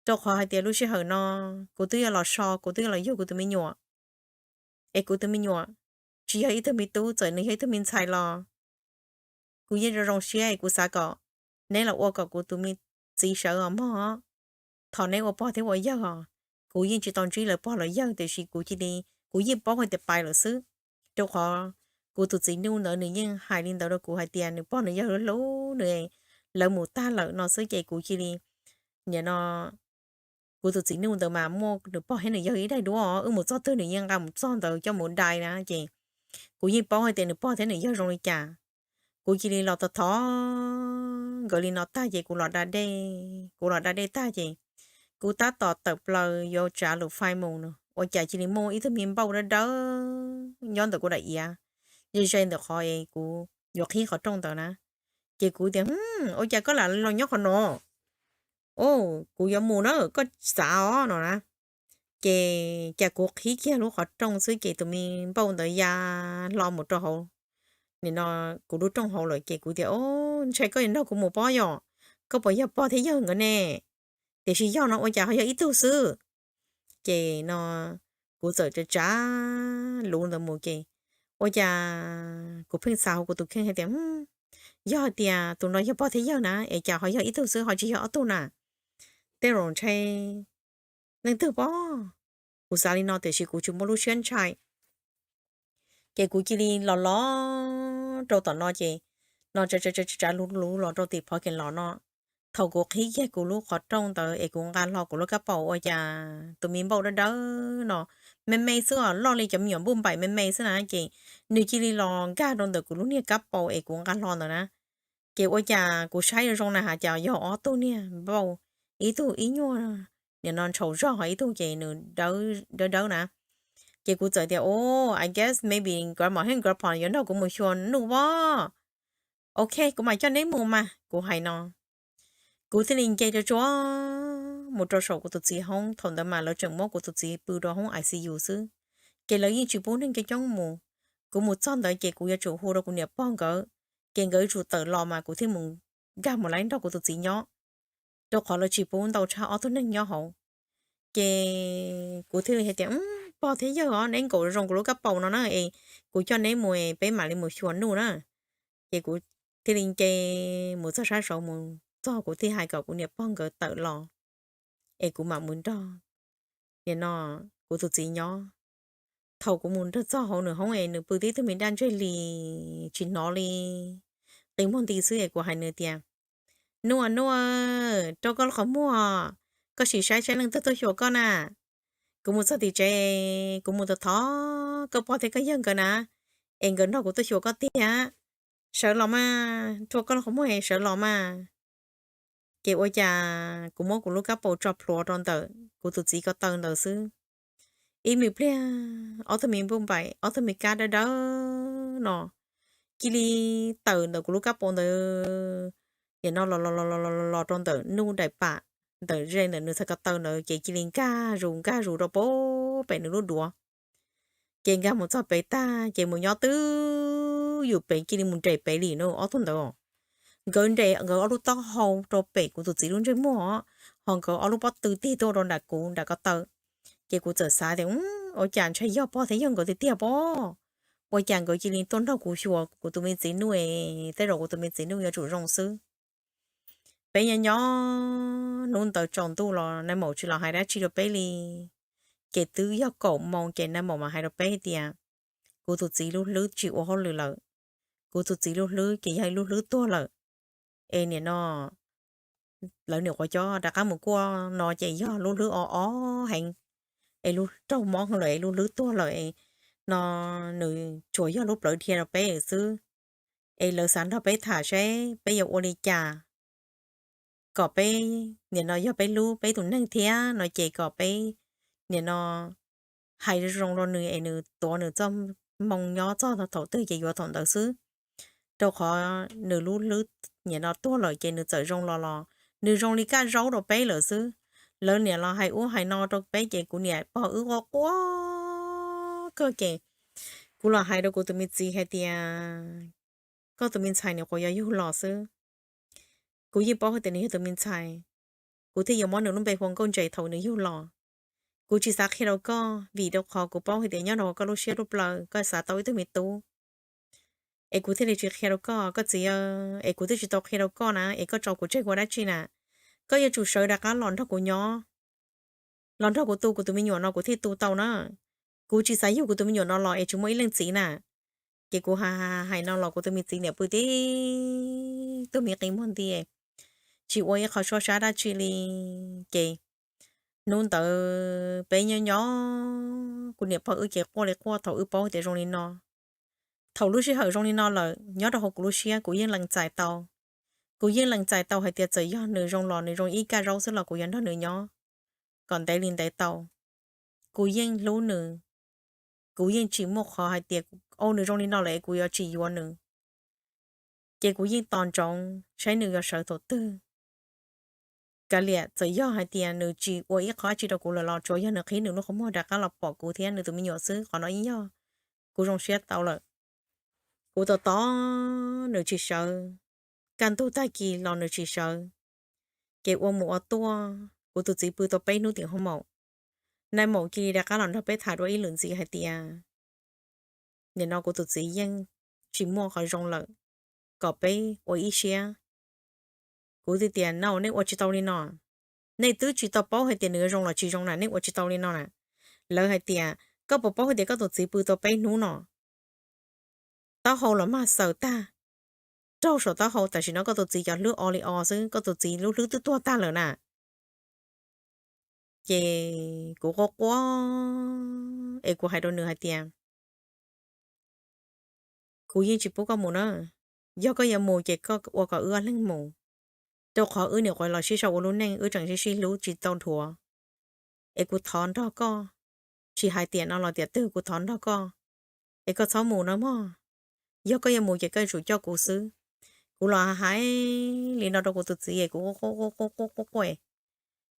rau qhov hais tias lub sij hawm no kuv twb yuav los so, kuv twb yuav los yug kuv tus me nyuam, es kuv tus me nyuam tsis yog ib tug me tub, txawm nws yog ib tug me ntxhais los kuv yeej zoo zoo siab es kuv xav kom neb los ua kom kuv tus me txiv sawv os mog. Thov neb ua pog thiab ua yawg os. Kuv yeej tsis tau ntsib lawv pog lawv yawg tiam sis kuv cia li, kuv yeej paub hais tias pais lawm xwb, rau qhov kuv tus txiv Nuj ntawd nws yeej hais li ntawd rau kuv hais tias nws pog nws yawg hlub hlub nws, lawv mus tag lawm no xwb ces kuv cia li, nim no kuv tus txiv Nuj ntawd mas muaj nws pog thiab nws yawg ib daim duab, wb mus txog twg nws yeej nqa mus txog ntawd coj mus dai na ces kuv yeej paub hais tias nws pog thiab nws yawg zoo li cas. Kuv cia li los thov thov nkawd li no tag ces kuv los da dej, kuv los da dej tag ces kuv tab tom tawm plaws yuav tsav lus fais mus no ua cas cia li muaj ib tug me npauj dawb dawb nyob ntawm kuv daim iav, ze ze ntawm qhov es kuv yuav qhib qhov rooj ntawd na. Ces kuv tias, ua cas koj lam los nyob qhov no? Kuv yuav mus na, koj xav os no na. Ces cas kuv qhib kiag lub qhov rooj xwb ces tus me npauj ntawd ya hlo mus rau hauv, nim no kuv lub rooj hauv lawm ces kuv tias, ntshai koj yuav nrog kuv mus pob yom, koj puas yog pog thiab yawg nkawd ne? Tiam sis yog no ua cas ho yog ib tug xwb? Ces no kuv txawm tsav tsav lus ntawd mus ces ua cas kuv pheej xav hauv kuv tus kheej hais tias, yog hais tias tus no yog pog thiab yawg na es cas ho yog ib tug xwb ho tsis yog ob tug na? Tej zaum ntshai leej twg pob. Kuv xav li no tiam sis kuv tsis muaj lub siab ntshai. Ces kuv cia li los los rau tom no ces no tsav tsav tsav tsav lus lus los rau tim phov kees los no. Thaum kuv qhib kiag kuv lub qhov rooj ntawd es kuv nqa hlo kuv lub kab paus ua cas tus me npauj dawb dawb no me me xwb os, loj li cov me nyuam npauj npaim me me xwb na, ces nws cia li los nkag rau ntawm kuv lub niag kab paus es kuv nqa hlo ntawd na. Ces ua cas kuv saib zoo zoo na has cas yog ob tug niag npauj, ib tug ib nyuag nim no ntshaus zog, ib tug ces nws dawb dawb na. Ces kuv txawm tias, Oh, I guess maybe grandma and grandpa yuav nrog kuv mus xyuas nuj as. Ok, kuv mam coj neb mus mas, kuv hais no. Kuv thiaj li nce tsuag tsuag mus rau saum kuv tus txiv hoob. Thaum ntawd mas lawv tseem muab kuv tus txiv pw rau hoob I C U xwb, ces lawv yeej tsis pub neeg coob coob mus. Kuv mus txog ntawd ces kuv yuav tsum hu rau kuv niam pog nkawd, ces nkawd yuav tsum tawm los mas kuv thiaj mus nkag mus laib nrog kuv tus txiv nyob, rau qhov lawv tsis pub ntau tshaj ob tug neeg nyob hauv. Ces kuv thiaj li hais tias, Pog thiab yawg os, neb nkaum zoo kuv lub kab paus no na es kuv coj neb mus es peb mam li mus xyuas nuj na. Ces kuv thiaj li nce mus txog sab saud mus txog, kuv thiaj hais kom kuv niam pog nkawd tawm los es kuv mam mus nrog, nim no, kuv tus txiv nyob. Thaum kuv mus nrog txog hauv nws hoob es nws pw tib tug me dab ntseg li, tsis hnov li, qi muag nti xwb es kuv hais nws tias, Nuj, Nuj, rau koj lub qhov muag, koj sim saib saib leej twg tuaj xyuas koj na. Kuv mus txog tim tsev, kuv mus thov thov koj pog thiab koj yawg nkawd na, es nkawd nrog kuv tuaj xyuas koj tiag. Sawv los mas, rau koj lub qhov muag es sawv los mas. Ces ua cas kuv muab kuv lub kab paus tso plhuav rau ntawm kuv tus txiv ko taw ntawd xwb, ib me pliag ob tug me npauj npaim, ob tug me kab dawb dawb no cia li tawm ntawm kuv lub kab paus ntawd, nim no los los los los los rau ntawm nuj daim pam, ntawm ze ntawm nws txhais ko taw ntawd ces cia li nkag zus nkag zus rau pem nws lub duav. Ces nkag mus txog pem tag ces mus nyob twb yus pem cia li mus nres pem li no ob tug ntawd. Nkawd nres nkawd ob lub taub hau rau pem kuv tus txiv lub ntsej muag, ho nkawd ob lub pob tw tig tuaj rau nram kuv nram ko taw. Ces kuv txawm xav tias, Ua cas ntshai yog pog thiab yawg nkawd tiag tiag pob? Ua cas nkawd cia li tuaj nrog kuv xyuas kuv tus me txiv nuj es tej zaum kuv tus me txiv nuj yuav tsum zoo xwb. Peb nyob nyob hnub ntawd tsaus ntuj los nais maum tsis los hais dab tsi rau peb li. Ces twb yog kaum moos ces nais maum mas hais rau peb tias, Kuv tus txiv lub hlwb tsis ua hauj lwm lawm, kuv tus txiv lub hlwb ces yog ib lub hlwb tuag lawm. Es nim no lawv nyuam qhuav coj rov qab mus kuaj no ces yog lub hlwb o o heev, es lub raug mob lawm es lub hlwb tuag lawm no, nws tsuas yog lub plawv dhia rau peb xwb. Es lawv xav nrog peb tham seb peb yuav ua li cas kom peb, nim no yog peb hlub peb tus neeg thiab no ces kom peb nim no hais zoo zoo rau nws es nws tuav nws txoj hmoo nyob txog thaum twg ces yuav thaum ntawd xwb. Rau qhov nws lub hlwb nim no tuag lawm ces nws txawm zoo los los nws zoo li kaj zaub rau peb lawm xwb. Lawv niam los hais ub hais no rau peb ces kuv niam pog wb quaj quaj kawg ces kuv los hais rau kuv tus me txiv hais tias, Koj tus me ntxhais nws nyuam qhuav yuav yug los xwb. Kuv yeej paub hais tias nws yog tus me ntxhais, kuv thiaj yuav muab nws lub npe hu ua Nkauj Ntses thaum nws yug los. Kuv tsis xav qhia rau koj vim rau qhov kuv paub hais tias nyob rau koj lub siab lub plawv koj xav tau ib tug me tub, es kuv thiaj li tsis qhia rau koj, koj txiv. Es kuv twb tsis tau qhia rau koj na, es koj tso kuv tseg ua dab tsi na? Koj yuav tsum sawv rov qab los nrog kuv nyob, los nrog kuv tu kuv tus me nyuam no kuv thiaj tu tau na. Kuv tsis xav yug kuv tus me nyuam no los es tsis muaj ib leej txiv na. Ces kuv hais hais no los kuv tus me txiv niam pw tib tug me qi muag nti, tsis ua ib qho suab sab dab tsi li. Ces hnub ntawd peb nyob nyob kuv niam pog wb ces quaj li quaj thaum wb paub tias zoo li no. Thaum lub sij hawm zoo li no lawm nyob rau hauv kuv lub siab kuv yeej lees txais tau. Kuv yeej lees txais tau hais tias txawm yog nws zoo los nws zoo ib kaj zaub xwb los kuv yuav nrog nws nyob kom ntev li ntev tau. Kuv yeej hlub nws, kuv yeej tsis muaj qhov hais tias, Au, nws zoo li no lawm es kuv yuav tsis yuav nws. Ces kuv yeej tos ntsoov saib nws yuav sawv thaum twg. Kav liam, txawm yog hais tias nws tsis ua ib qho dab tsi rau kuv lawm los tsuas yog nws qhib nws lub qhov muag rov qab los pom kuv thiab nws tus me nyuam xwb, qhov no yeej yog kuv zoo siab tau lawm. Kuv tos tos nws tsis sawv, kaj ntug tag kis los nws tsis sawv. Ces ua mus ua tuaj, kuv tus txiv pw tau peb hnub tim hoob maum, nais maum cia li rov qab los nrog peb tham dua ib lwm ntxiv hais tias, nim no kuv tus txiv yeej tsis muaj qhov zoo lawm, kom peb ua ib siab. Kuv thiaj tias, No, nej ua tsis tau li no. Nej twb tsis tau paub hais tias nws yuav zoo los tsis zoo na, nej ua tsis tau li no na. Lawv hais tias, Koj puas paub hais tias koj tus txiv pw tau peb hnub no, taub hau los mag xaws tag, raug saum taub hau, tam sim no koj tus txiv cov hlwb o li o xwb, koj tus txiv lub hlwb twb tuag tag lawm na. Ces kuv quaj quaj es kuv hais rau nws hais tias, kuv yeej tsis pub koj mus na. Yog koj yuav mus ces koj ua kom wb ob leeg mus, rau qhov wb nyuam qhuav los sib sau ua lub neej, wb tseem sib sib hlub tsis tau dhuav. Es kuv thov nrog koj, tsis hais tiam no los tiam twg kuv thov nrog koj, es koj txhob mus na mog. Yog koj yuav mus ces koj yuav tsum coj kuv xwb. Kuv los hais li no rau kuv tus txiv es kuv quaj quaj quaj quaj quaj quaj.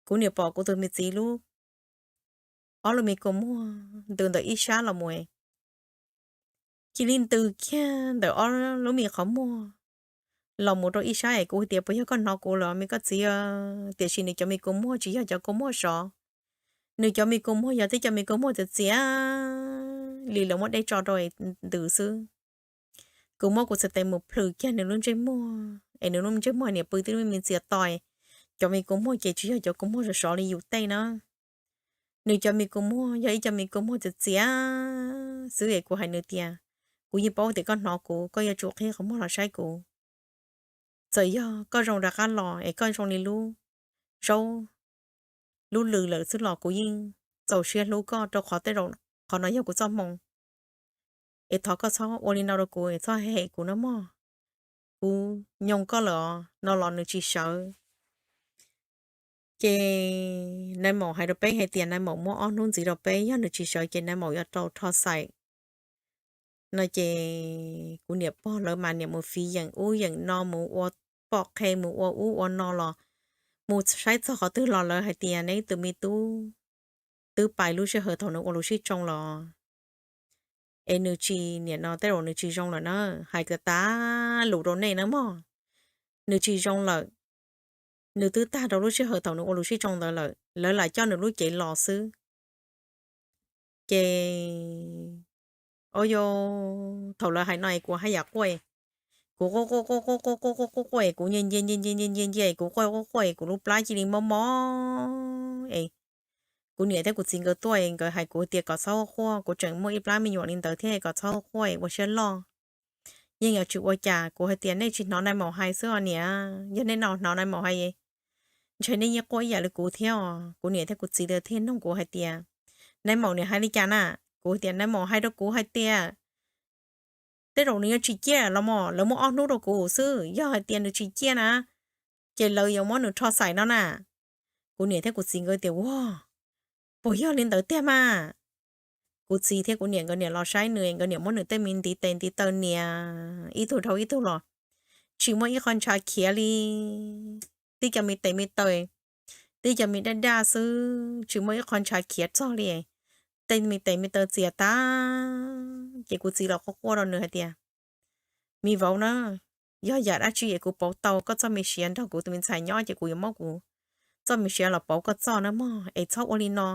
Kuv niam pom kuv tus me txiv lub, ob lub me kua muag ntws ntawm ib sab los mus, cia li ntws kiag ntawm ob lub me qhov muag los mus rau ib sab es kuv hais tias, puas yog koj hnov kuv lawm me koj txiv? Tiam sis nws cov me kua muag tsis yog cov kua muag sov, nws cov me kua muag yog tib cov me kua muag txias txias li lawv muab dej tso rau ntws xwb. Kuv muab kuv txhais tes mus plhws kiag nws lub ntsej muag es nws lub ntsej muag niam pw tib lub me txias to, cov me kua muag ces tsis yog cov kua muag sov sov li yus tej na. Nws cov me kua muag yog ib cov me kua muag txias txias xwb es kuv hais nws tias, kuv yeej paub tias koj hnov kuv, koj yuav tsum qhib qhov muag los saib kuv. Txawm yog koj zoo rov qab los es koj zoo li lub zaub lub lws lawm xwb los kuv yeej txaus siab hlub koj rau qhov tej zaum qhov no yog kuv txoj hmoo. Es thov koj txhob ua li no rau kuv, txhob hem kuv no mog. Kuv nyoo koj lawm os no los nws tsis sawv. Ces nais maum hais rau peb hais tias nais maum muab ob hnub ntxiv rau peb, yog nws tsis sawv ces nais maum yuav rau rho xaim no ces kuv niam pog lawv mas niam mus fiv yeem ub yeem no, mus ua poj qhe, mus ua ub ua no los mus saib txog qhov twg los lawv hais tias neb tus me tub twb pais lub sij hawm thaum nws ua lus sib tsoo los es nws tsis, niam no tej zaum nws tsis zoo lawm na. Hais tias tas lus rau nej na mog, nws tsis zoo lawm, nws twb tag rau lub sij hawm thaum nws ua lus sib tsoo ntawd lawm, lawv lam coj nws lub cev los xwb. Ces, o yo, thaum lawv hais no es kuv haj yam quaj, kuv quaj quaj quaj quaj quaj quaj quaj quaj, kuv nce nce nce nce nce nce nce, kuv quaj quaj quaj, kuv lub plab cia li mob mob es kuv niam thiab kuv txiv nkawd tuaj, nkawd hais kuv tias kom txhob quaj, kuv tseem muaj ib plab me nyuam li ntawd thiab, kom txhob quaj ua siab loj, yeej yuav tsis ua cas. Kuv hais tias nej tsis hnov nais maum hais xwb os niam, yog nej hnov nais maum hais, ntshe nej yeej quaj ib yam li kuv thiab os. Kuv niam thiab kuv txiv thiaj nug kuv hais tias, nais maum niam hais li cas na? Kuv tias nais maum hais rau kuv hais tias tej zaum nws yuav tsis ciaj los mas, lawv muab ob hnub rau kuv xwb, yog hais tias nws tsis ciaj na ces lawv yuav muab nws rho xaim no na. Kuv niam thiab kuv txiv nkawd tias, ua, puas yog li ntawd tiag mas? Kuv txiv thiab kuv niam nkawd niam los saib nws, nkawd niam muab nws tej me ntiv tes ntiv taw nias ib tug dhau ib tug los tsis muaj ib qho ntshav khiav li, tib cov me tes me taw, tib cov me daj daj xwb, tsis muaj ib qho ntshav khiav txog li. Tej me tes me taw txias tas, ces kuv txiv los quaj quaj rau nws hais tias, me vauv na, yog yam dab tsi es kuv pauv tau koj txoj me siav nrog kuv tus me ntxhais nyob ces kuv yuav muab kuv txoj me siav los pauv koj txoj na mog, es txhob ua li no.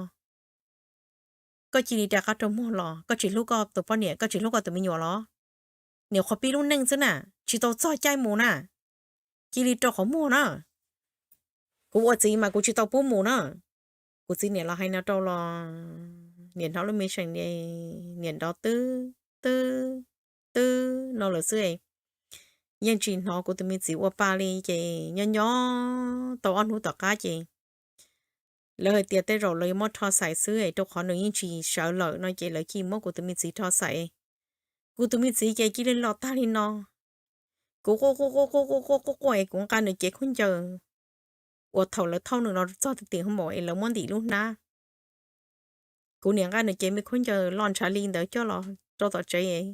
Koj cia li rov qab rau muag los, koj tsis hlub koj tus poj niam, koj tsis hlub koj tus me nyuam los? Niam qhuav pib lub neej xwb na, tsis tau txog caij mus na, cia li rau qhov muag na. Kuv ua txiv mas kuv tsis tau pub mus na. Kuv txiv niam los hais no rau los niam hnov lub me seem, niam nrov twb twb twb no lawm xwb, yeej tsis hnov kuv tus me txiv ua pa li. Ces nyob nyob tau ob hnub tom qab ces lawv hais tias tej zaum lawv yuav muab rho xaim xwb, rau qhov nws yeej tsis sawv lawm no ces lawv cia li muab kuv tus me txiv rho xaim. Kuv tus me txiv ces cia li los tag li no. Kuv quaj quaj quaj quaj quaj quaj quaj es kuv nqa nws cev khaub ncaws uas thaum lawv thauj nws los txog tim hoo maum es lawv muab ntim lub hnab. Kuv niam nqa nws cev me khaub ncaws loj ntshav li ntawd coj los rau tom tsev,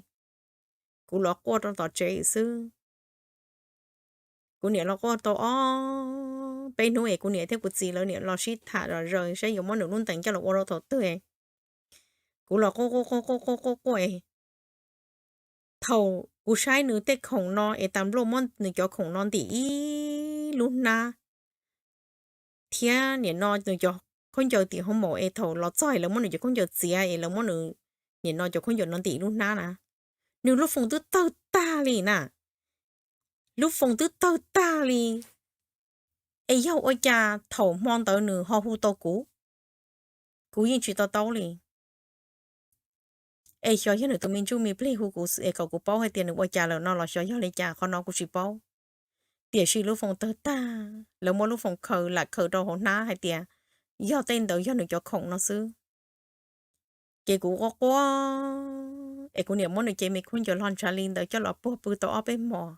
kuv los quaj rau tom tsev xwb. Kuv niam los quaj tau ob peb hnub es kuv niam thiab kuv txiv lawv niam los sib tham zom zaws saib yuav muab nws lub ntees coj los ua rau thaum twg. Kuv los quaj quaj quaj quaj quaj quaj quaj, thaum kuv saib nws tej khoom no es tas npluaj muab nws cov khoom no ntim ib lub hnab thiab nim no nws cov khaub ncaws tim hoo maum es thaum los txog es lawv muab nws cov khaub ncaws txiav es lawv muab nws nim no cov khaub ncaws no ntim lub hnab na, nws lub foos twb tawg tag li na. Lub foos twb tawg tag li. Es yog ua cas thaum hmo ntawd nws ho hu tau kuv? Kuv yeej tsis to taub li. Es xyov yog nws tus me ntsuj me plig hu kuv es kom kuv paub hais tias nws ua cas lawm no los xyov yog li cas, qhov no kuv tsis paub. Tiam sis lub foos tawg tag, lawv muab lub foos khaws lam khaws rau hauv hnab hais tias yog tej ntawd yog nws cov khoom no xwb. Ces kuv quaj quaj es kuv niam muab nws cev me khaub ncaws log ntshav li ntawd coj los puag pw tau ob peb hmos.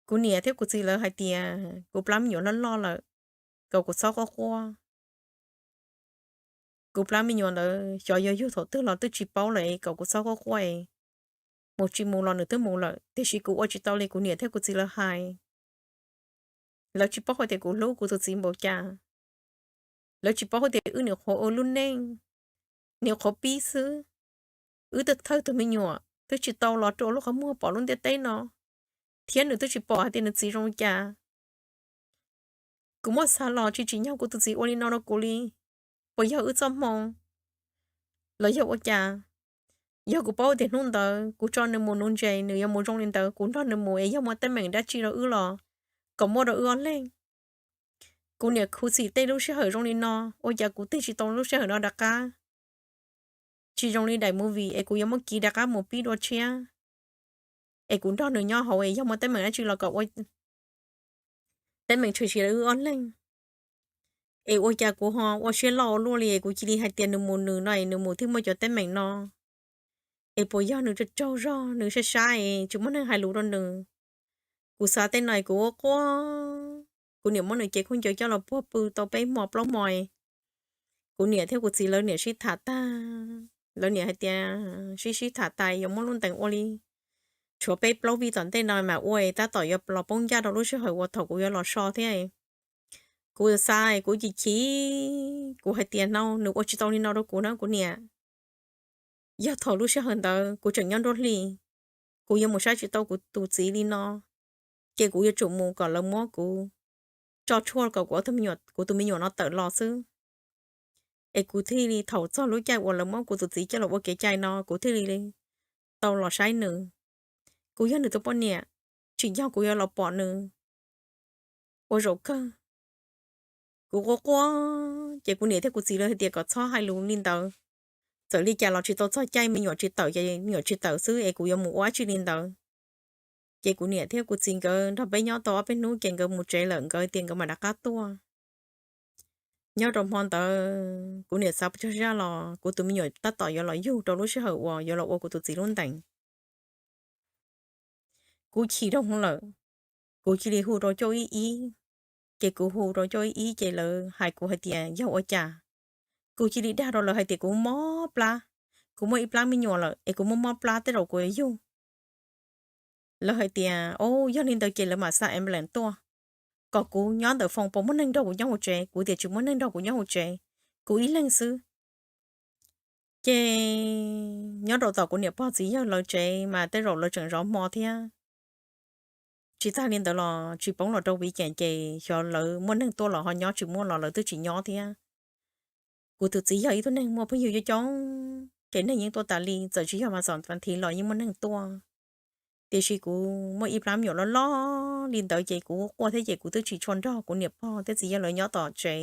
Kuv niam thiab kuv txiv lawv hais tias kuv plab me nyuam loj loj lawm, kom kuv txhob quaj quaj. Kuv plab me nyuam ntawd xyov yuav yug thaum twg los twb tsis paub lawm, kom kuv txhob quaj quaj, mus tsis mus los nws twb mus lawm. Tiam sis kuv ua tsis tau li kuv niam thiab kuv txiv lawv hais. Lawv tsis paub hais tias kuv hlub kuv tus txiv npaum cas. Lawv tsis paub hais tias wb nyuam qhuav ua lub neej, nyuam qhuav pib xwb, wb twb thawj tus me nyuam twb tsis tau los rua lub qhov muag pom lub ntiaj teb no, thiab nws twb tsis pom hais tias nws txiv zoo li cas. Kuv muab xav los tsis tsim nyog kuv tus txiv ua li no rau kuv li. Puas yog wb txoj hmoo los yog ua cas? Yog kuv paub tias hnub ntawd kuv tso nws mus nuv ntses nws yuav mus zoo li ntawd, kuv nrog nws mus es yog muaj teeb meem dab tsi rau wb los kom muaj rau wb ob leeg. Kuv niam khuv xim tej lub sij hawm zoo li no, ua cas kuv tig tsis tau lub sij hawm no rov qab? Tsis zoo li daim movie es kuv yuav muab kiv rov qab mus pib dua tshiab, es kuv nrog nws nyob hauv es yog muaj teeb meem dab tsi los kom ua teeb meem tshwm sim rau wb ob leeg. Es ua cas kuv ho ua siab loj ua luaj li es kuv cia li hais tias nws mus nws no es nws mus thiaj muaj cov teeb meem no. Es puas yog nws tsaug tsaug zog nws sab sab es tsis muaj neeg hais lus rau nws? Kuv xav tej no es kuv ua quaj. Kuv niam muab nws cev khaub ncaws coj los puag pw tau peb hmo plaub hmo. Kuv niam thiab kuv txiv lawv niam sib tham tag, lawv niam hais tias sib sib tham tas yuav muab lub ntees ua li tshuav peb plaub vij tom ntej no mas ua tab tom yuav los poob ncaj rau lub sij hawm uas thaum kuv yuav los so thiab. Kuv xav kuv chim chim, kuv hais tias no nws ua tsis tau li no rau kuv na kuv niam. Yog thaum lub sij hawm ntawd kuv tseem nyob nruab hlis, kuv yuav mus saib tsis tau kuv tus txiv li no, ces kuv yuav tsum mus kom lawv muab kuv tso tshuaj kom kuv tus me nyuam no tawm los xwb. Es kuv thiaj li thaum txog lub caij uas lawv muab kuv tus txiv coj los ua kev cai no kuv thiaj li tau los saib nws. Kuv yog nws tus poj niam, tsim nyog kuv yuav los pom nws ua zaum kawg. Kuv quaj quaj, ces kuv niam thiab kuv txiv lawv hais tias kom txhob hais lus li ntawd. Txawm li cas los tsis tau txog caij me nyuam tsis tawm ces me nyuam tsis tawm xwb es kuv yuav mus ua dab tsi li ntawd. Ces kuv niam thiab kuv txiv nkawd nrog peb nyob tau ob peb hnub ces nkawd mus tsev lawm, nkawd tias nkawd mam rov qab tuaj. Nyob rau hmo ntawd kuv niam xav pes tsawg zaj los kuv tus me nyuam tab tom yuav los yug rau lub sij hawm uas yuav los ua kuv tus txiv lub ntees. Kuv chim rau hmo lawm, kuv cia li hu rau cuaj ib ib, ces kuv hu rau cuaj ib ib ces lawv hais kuv hais tias yog ua cas. Kuv cia li dag rau lawv hais tias kuv mob plab, kuv muaj ib plab me nyuam lawm es kuv muaj mob plab tej zaum kuv yuav yug. Lawv hais tias o, yog li ntawd ces lawv mam xa ambulance tuaj, kom kuv nyob ntawm phone puas muaj neeg nrog kuv nyob hauv tsev. Kuv tias tsis muaj neeg nrog kuv nyob hauv tsev, kuv ib leeg xwb. Ces nyob rau tom kuv niam pog txiv yawg lawv tsev mas tej zaum lawv tseem zov hmo thiab. Tsis tag li ntawd los tsis poob los rau viv ceem ces xyov lawv muaj neeg tuaj los ho nyob, tsis muaj los lawv twb tsis nyob thiab. Kuv tus txiv yog ib tug neeg muaj phooj ywg coob coob, ces neeg yeej tuaj tas li, txawm tsis yog mas xam thiv los yeej muaj neeg tuaj. Tiam sis kuv muaj ib plab me nyuam loj loj li ntawd ces kuv quaj thiab ces kuv twb tsis tshua nrog kuv niam pog thiab txiv yawg lawv nyob tom tsev.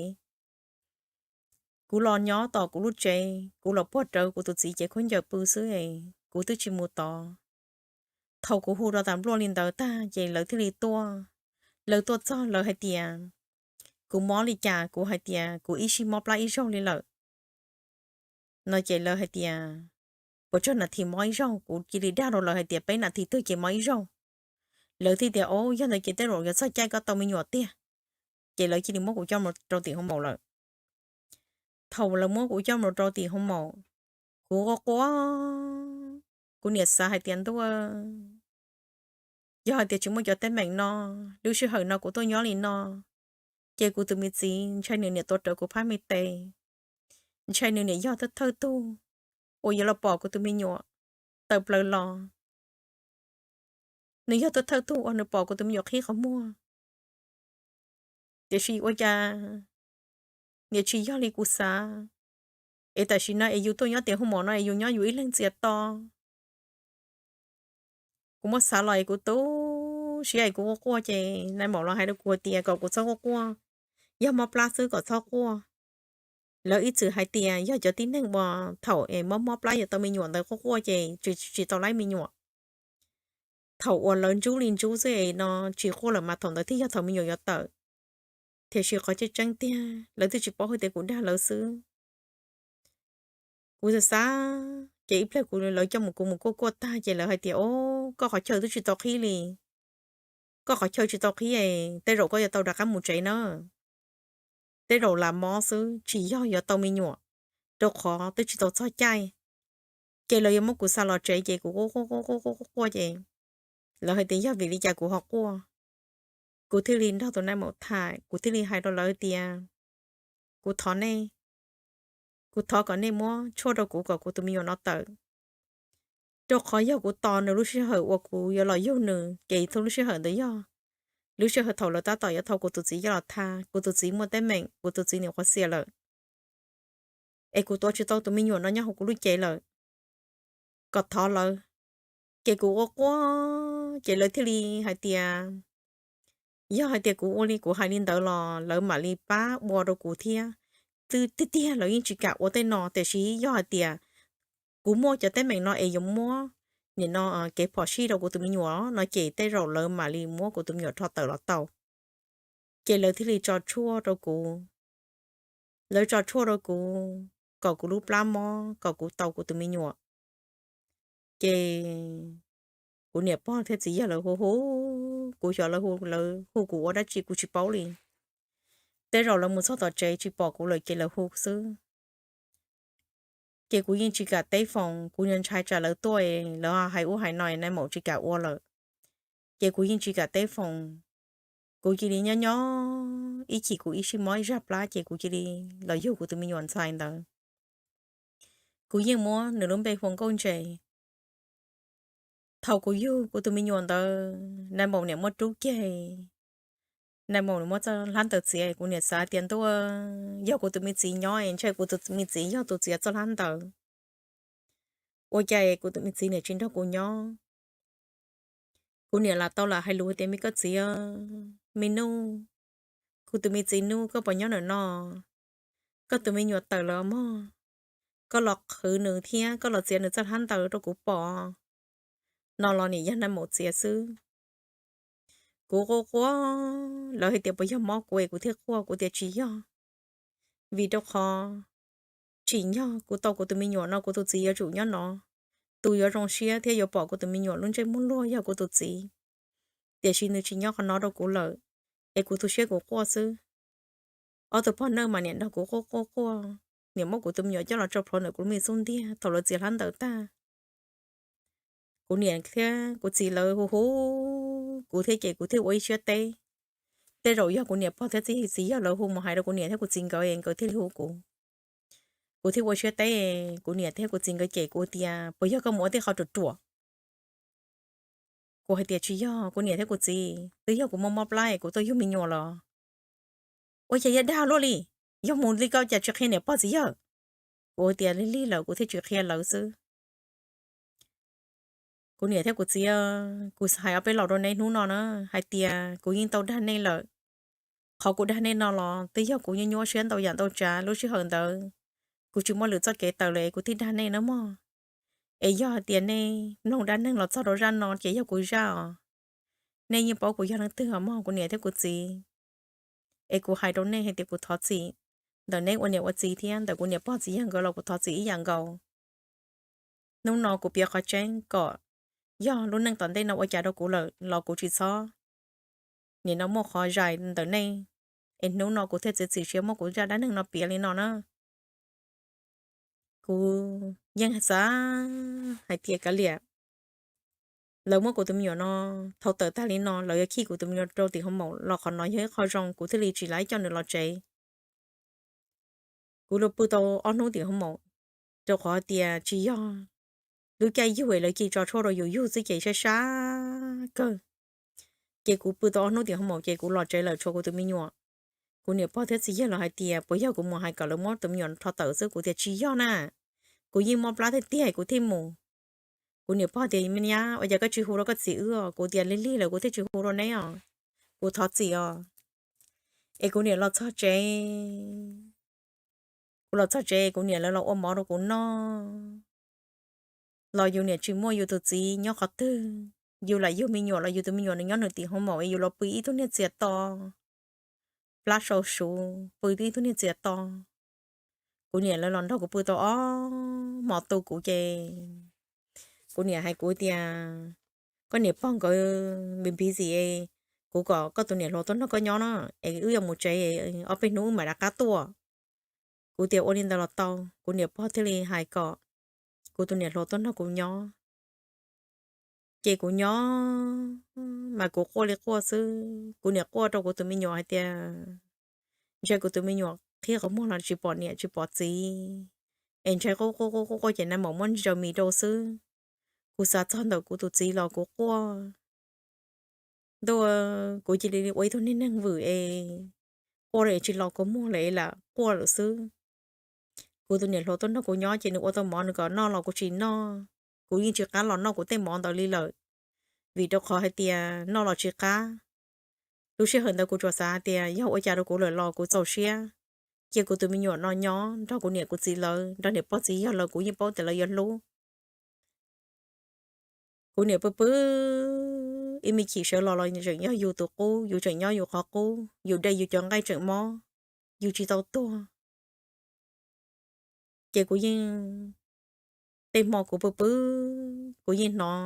Kuv los nyob tom kuv lub tsev, kuv los puag rawv kuv tus txiv cev khaub ncaws pw xwb es kuv twb tsis mus tod. Thaum kuv hu rau tas npluaj li ntawd tag ces lawv thiaj li tuaj. Lawv tuaj txog lawv hais tias, kuv mob li cas, kuv hais tias kuv ib sij mob plab ib zaug li lawm no ces lawv hais tias, puas tsawg nas this mob ib zaug? Kuv cia li dag rau lawv hais tias peb nas this twg ces mob ib zaug. Lawv thiaj tias o, yog ntawd ces tej zaum yuav txog caij koj tau me nyuam tiag. Ces lawv cia li muab kuv coj mus rau tim hoo maum lawm. Thaum lawv muab kuv coj mus rau tim hoo maum, kuv quaj quaj, kuv niam xav hais tias ntuj, yog hais tias tsis muaj cov teeb meem no, lub sij hawm no kuv tuaj nyob li no, ces kuv tus me txiv ntshai nws niam tuav rawv kuv phab me tes, ntshai nws niam yog thawj thawj tug uas yuav los pom kuv tus me nyuam tawm plaws los. Nws yog thawj thawj tug uas nws pom kuv tus me nyuam qhib qhov muag. Tiam sis ua cas niam tsis yog li kuv xav, es tam sim no es yus tuaj nyob tim hoo maum no es yus nyob yus ib leeg txias to. Kuv muab xav los es kuv tu siab es kuv quaj quaj ces nais maum los hais rau kuv hais tias kom kuv txhob quaj quaj, yog mob plab xwb kom txhob quaj. Lawv ib txwm hais tias yog cov tib neeg uas thaum es mob mob plab yuav tau me nyuam ntawd quaj quaj ces tsis tau laib me nyuam. Thaum uas lawv ntsub li ntsub xwb es no tsis quaj lawm mas thaum ntawd thiaj yog thaum me nyuam yuav tawm. Tiam sis qhov tseeb tseeb tiag lawv twb tsis paub hais tias kuv dag lawv xwb. Kuv xav xav ces ib pliag kuv, lawv coj mus, kuv mus kuaj kuaj tag ces lawv hais tias, O, koj qhov chaw twb tsis tau qhib li. Koj qhov chaw tsis tau qhib, tej zaum koj yuav tau rov qab mus tsev na. Tej zaum lam mob xwb, tsis yog yuav tau me nyuam, rau qhov twb tsis tau txog caij. Ces lawv yuav muab kuv xa los tsev ces kuv quaj quaj quaj quaj ces lawv hais tias yog vim li cas kuv ho quaj. Kuv thiaj li nrog tus nais maum tham, kuv thiaj li hais rau lawv tias, Kuv thov nej, kuv thov kom nej muab tshuaj rau kuv kom kuv tus me nyuam no tawm. Rau qhov yog kuv tos nws lub sij hawm uas kuv yuav los yug nws ces thaum lub sij hawm ntawd yog lub sij hawm thaum lawv tab tom yuav thau kuv tus txiv coj los tha, kuv tus txiv muaj teeb meem, kuv tus txiv niam qhuav xiam lawm, es kuv tuav tsis tau tus me nyuam no nyob hauv kuv lub cev lawm, kom thov lawv. Ces kuv ua quaj ces lawv thiaj li hais tias, yog hais tias kuv ua li kuv hais li ntawd los lawv mam li pab ua rau kuv thiab. Twb tiag tiag lawv yeej tsis kam ua tej no, tiam sis yog hais tias kuv muaj cov teeb meem no es yuav muab nim no kev phom sij rau kuv tus me nyuam no ces tej zaum lawv mam li muab kuv tus me nyuam rho tawm los tau. Ces lawv thiaj li tso tshuaj rau kuv. Lawv tso tshuaj rau kuv kom kuv lub plab mob, kom kuv tau kuv tus me nyuam. Ces kuv niam pog thiab txiv yawg lawv hu hu, kuv xyov lawv hu, lawv hu kuv ua dab tsi kuv tsis paub li. Tej zaum lawv mus txog tom tsev tsis pom kuv lawm ces lawv hu xwb. Ces kuv yeej tsis kam teb foos, kuv ntshai tsam lawv tuaj lawv hais ub hais no nais maum tsis kam ua lawm. Ces kuv yeej tsis kam teb foos. Kuv cia li nyob nyob ib chim kuv ib sij mob ib zaj plab ces kuv cia li los yug kuv tus me nyuam ntxhais ntawd. Kuv yeej muab nws lub npe hu ua Nkauj Ntses. Thaum kuv yug kuv tus me nyuam ntawd nais maum niam muab rub ceg, nais maum niam muab txoj hlab ntawd txiav, kuv niam xav tias ntuj, yog kuv tus me txiv nyob es ntshe kuv tus me txiv yog tus txiav txoj hlab ntawd. Ua cas kuv tus me txiv niam tsis nrog kuv nyob? Kuv niam lam tau lam hais lus tias me koj txiv, me nuj, kuv tus me txiv nuj koj puas nyob ntawm no? Koj tus me nyuam tawm lawm mog, koj los qhwv nws thiab koj los txiav nws txoj hlab ntawd rau kuv pom. No los niam yog nais maum txiav xwb. Kuv quaj quaj, lawv hais tias puas yog mob kuv es kuv thiaj quaj, kuv tias tsis yog. Vim rau qhov tsim nyog kuv tau kuv tus me nyuam no kuv tus txiv yuav tsum nyob no, tus yuav zoo siab thiab yuav pom kuv tus me nyuam lub ntsej muag luag yog kuv tus txiv. Tiam sis nws tsis nyob qhov no rau kuv lawm, es kuv tu siab kuv quaj xwb. Ob tug pog neej mas niam nrog kuv quaj quaj quaj, niam muab kuv tus me nyuam coj los tso plhuav ntawm kuv lub me xub ntiag thaum lawv txiav hlab ntawd tag. Kuv niam thiab kuv txiv lawv hu hu kuv thiab ces kuv thiaj ua ib siab teb. Tej zaum yog kuv niam pog thiab txiv, txiv yawg lawv hu mus hais rau kuv niam thiab kuv txiv nkawd es nkawd thiaj li hu kuv. Kuv thiaj ua siab teb, kuv niam thiab kuv txiv nkawd cem kuv tias puas yog koj mus ua tej qhov ruam ruam. Kuv hais tias tsis yog, kuv niam thiab kuv txiv, twb yog kuv mob mob plab es kuv tuaj yug me nyuam los. Ua cas yuav dag luaj li, yog mus li koj cas tsis qhia niam pog txiv yawg? Kuv tias lig lig lawm kuv thiaj tsis qhia lawv xwb. Kuv niam thiab kuv txiv, kuv hais ob peb los rau nej hnub no na, hais tias kuv yeej tau dag nej lawm. Qhov kuv dag nej no los twb yog kuv nyuaj nyuaj siab ntau yam ntau tsav, lub sij hawm ntawd kuv tsis muaj lwm txoj kev tawm lawm es kuv thiaj dag nej na mog. Es yog hais tias nej mloog dab neeg los txog rau zaj no ces yog kuv zaj os. Nej yeej paub kuv yog leej twg os mog kuv niam thiab kuv txiv. Es kuv hais rau nej hais tias kuv thov txim ntawm neb ua niam ua txiv thiab ntawm kuv niam pog txiv yawg nkawd los kuv thov txim ib yam nkaus. Hnub no kuv piav qhov tseeb kom yog lub neej tom ntej no ua cas rau kuv lawm los kuv tsis txhob nim no muaj qhov zais ntawm nej. Es hnub no kuv thiaj txiav txim siab muab kuv zaj dab neeg no piav li no na. Kuv yeej xav hais tias kav liam, lawv muab kuv tus me nyuam no thau tawm tag li no, lawv yuav khij kuv tus me nyuam rau tim hoo maum los qhov no yog ib qho zoo kuv thiaj li tsis laib coj nws los tsev. Kuv los pw tau ob hnub tim hoo maum, rau qhov tias tsis yog lub caij yug es lawv cia tso tshuaj rau yus yug xwb ces sab sab kawg. Ces kuv pw tau ob hnub tim hoo maum ces kuv los tsev lawm tshuav kuv tus me nyuam. Kuv niam pog thiab txiv yawg los hais tias puas yog kuv mus hais kom lawv muab tus me nyuam rho tawm xwb, kuv tias tsis yog na. Kuv yeej mob plab tiag tiag kuv thiaj mus. Kuv niam pog tias me nyab, ua cas koj tsis hu rau koj txiv wb os? Kuv tias lig lig lawm kuv thiaj tsis hu rau neb os. Kuv thov txim os. Es kuv niam los txog tsev, kuv los txog tsev kuv niam lawv los ua mov rau kuv noj. Los yus niam tsis muaj yus tus txiv nyob qhov twg, yus lam yug me nyuam los yus tus me nyuam nws nyob nws tim hoo maum es yus los pw ib tug niag txias to, plab sau suv pw ib tug niag txias to. kuv niam lawv los nrog kuv pw tau ob hmo tu kuv ces kuv niam hais kuv tias, koj niam pog nkawd npis npis xim, kuv kom koj tus niam hluas tuaj nrog koj nyob no, es wb yuav mus tsev, ob peb hnub wb mam rov qab tuaj. Kuv tias ua li ntawd los tau. Kuv niam pog thiaj li hais kom kuv tus niam hluas tuaj nrog kuv nyob. Ces kuv nyob mas kuv quaj li quaj xwb. Kuv niam quaj rau kuv tus me nyuam hais tias, ntshai kuv tus me nyuam qhib qhov muag los tsis pom niam tsis pom txiv, es ntshai quaj quaj quaj quaj quaj ces nais maum muab ntsis tsaws mis rau xwb. Kuv xav txog ntawm kuv tus txiv los kuv quaj. Ntuj, kuv cia li ua ib tug niag neeg vwm es quaj es tsis los kua muag lawm es lam quaj lawm xwb. Kuv tus niam hluas tuaj nrog kuv nyob ces nws ua tau mov nws kom noj los kuv tsis noj. Kuv yeej tsis qab los noj kuv tej mov ntawd li lawm, vim rau qhov hais tias noj los tsis qab. Lub sij hawm ntawd kuv tsuas xav hais tias yog ua cas rau kuv lawm los kuv txaus siab cia kuv tus me nyuam no nyob nrog kuv niam kuv txiv lawv, nrog niam pog txiv yawg lawv, kuv yeej paub tias lawv yuav hlub. Kuv niam pw pw ib me chim sawv los los tseem yog yus tus qub, yus tseem nyob yus qhov qub, yus de yus cov nqaij tseem mob, yus tsis tau tuag. Ces kuv yeej, tej hmo kuv pw pw, kuv yeej hnov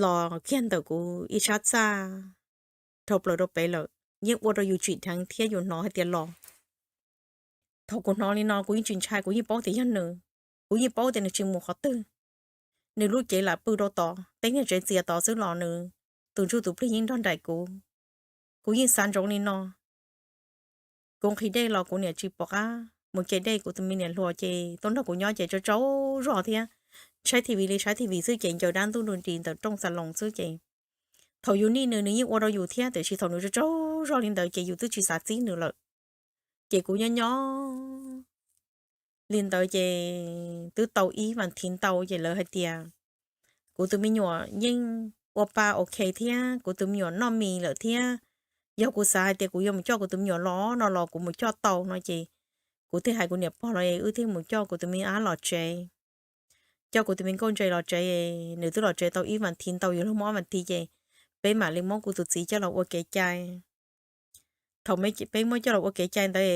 los kiag ntawm kuv ib sab txaj dhau plaws rau pem lawm, yeej ua rau yus tsim dheev thiab yus hnov hais tias los. Thaum kuv hnov li no kuv yeej tsis ntshai, kuv yeej paub tias yog nws, kuv yeej paub tias nws tsis mus qhov twg. Nws lub cev lam pw rau tod, tej niag tsev txias tod xwb los nws tus ntsuj tus plig yeej nrog nraim kuv. Kuv yeej xav ntsoov li no. Kuv nqhis dej los kuv niam tsis pom qab mus ce dej, kuv tus me niam hluas ces tuaj nrog kuv nyob ces tsaug tsaug zog thiab, saib T V li saib T V xwb ces ncaws dab ntuj nrug nris ntawm rooj xas loos xwb ces thaum yus nij nws nws yeej ua rau yus thiab, tiam sis thaum nws tsaug tsaug zog li ntawd ces yus twb tsis xav txib nws lawm. Ces kuv nyob nyob li ntawd ces twb tau ib vas thiv ntau ces lawv hais tias kuv tus me nyuam yeej ua pa ok thiab, kuv tus me nyuam noj mis lawm thiab. Yog kuv xav hais tias kuv yuav mus coj kuv tus me nyuam los no los kuv mus coj tau no ces kuv thiaj hais kuv niam pog los es wb thiaj mus coj kuv tus me ab los tsev, coj kuv tus me nkauj ntse los tsev. Nws twb los tsev tau ib vas thiv ntau, yuav luag muaj ob vas thiv ces peb mam li muab kuv tus txiv coj los ua kev cai. Thaum peb muab coj los ua kev cai ntawd,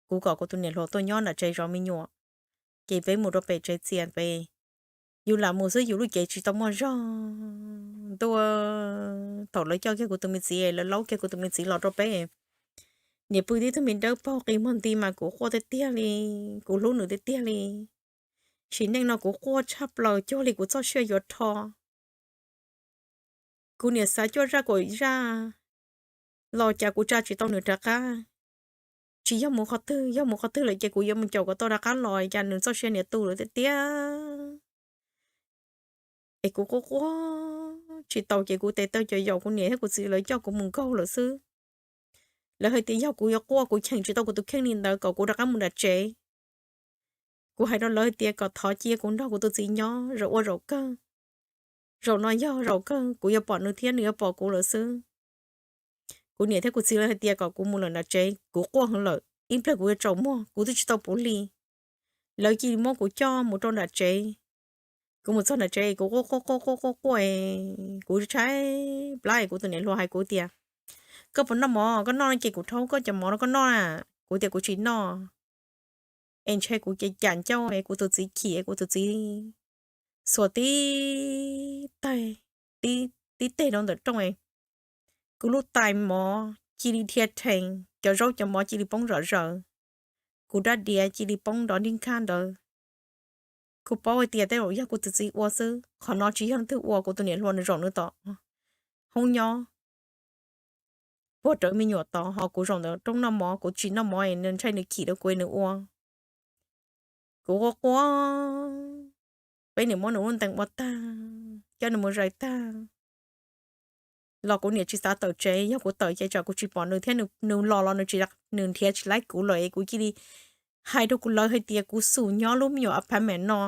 kuv kom kuv tus niam hluas tuaj nyob nram tsev zov me nyuam, ces peb mus rau pem tsev txias pem. Yus lam mus xwb yus lub cev tsis tau muaj zog. Ntuj, thaum lawv coj kiag kuv tus me txiv, lawv laub kiag kuv tus me txiv los rau peb, niam pw tib tug me dawb paug qi muag nti mas kuv quaj tiag tiag li, kuv hlub nws tiag tiag li. Sim neej no kuv quaj tshaj plaws cuag li kuv txoj sia yuav rho. Kuv niam xav cuaj zaj kaum zaj los cas kuv tsa tsis tau nws rov qab. Tsis yog mus qhov twg, yog mus qhov twg lawm ces kuv yuav mus caum kom tau rov qab los, cas nws txoj sia niam tu lawm tiag tiag. Es kuv quaj quaj tsis tau ces kuv tes taw cov yaum kuv niam thiab kuv txiv lawv coj kuv mus nkaug lawm xwb. Lawv hais tias yog kuv yuav quaj kuv cheem tsis tau kuv tus kheej li ntawd kom kuv rov qab mus nram tsev. Kuv hais rau lawv hais tias kom thov cia kuv nrog kuv tus txiv nyob, zaum ua zaum kawg. Zaum no yog zaum kawg kuv yuav pom nws thiab nws yuav pom kuv lawm xwb. Kuv niam thiab kuv txiv lawv hais tias kom kuv mus lawm nram tsev, kuv quaj heev lawm, ib pliag kuv yuav tsaus muag, kuv twb tsis tau puv hli. Lawv cia li muab kuv coj mus rau nram tsev. Kuv mus txog nram tsev kuv quaj quaj quaj quaj quaj, kuv tshaib plab es kuv tus niam hluas hais kuv tias, koj puas noj mov? Koj noj no ces kuv rhaub koj cov mov no koj noj na. Kuv tias kuv tsis noj. Es ntshai kuv ces cam ncauj es kuv tus txiv chim es kuv tus txiv xuas tib teg, tib teg rau ntawm rooj es kuv lub tais mov cia li dhia rhees, cov zaub cov mov cia li poob zom zaws, kuv rab diav cia li poob nrov nrig nkag ntawd. Kuv paub hais tias tej zaum yog kuv tus txiv ua xwb, qhov no tsis yog leej twg ua, kuv tus niam hluas nws zaum nws tom hoob nyob puag rawv me nyuam tod, ho kuv zaum ntawm rooj noj mov, kuv tsis noj mov es ntshai nws chim rau kuv es nws ua. Kuv quaj quaj, peb niam muab nws lub ntees ua tag, coj nws mus zais tag los kuv niam tsis xav tawm tsev, yog kuv tawm ces tsam kuv tsis pom nws thiab nws los los nws tsis, nws nrhiav tsis laib kuv lawm es kuv cia li hais rau kuv lawv hais tias kuv xum nyob lub me nyuam apartment no,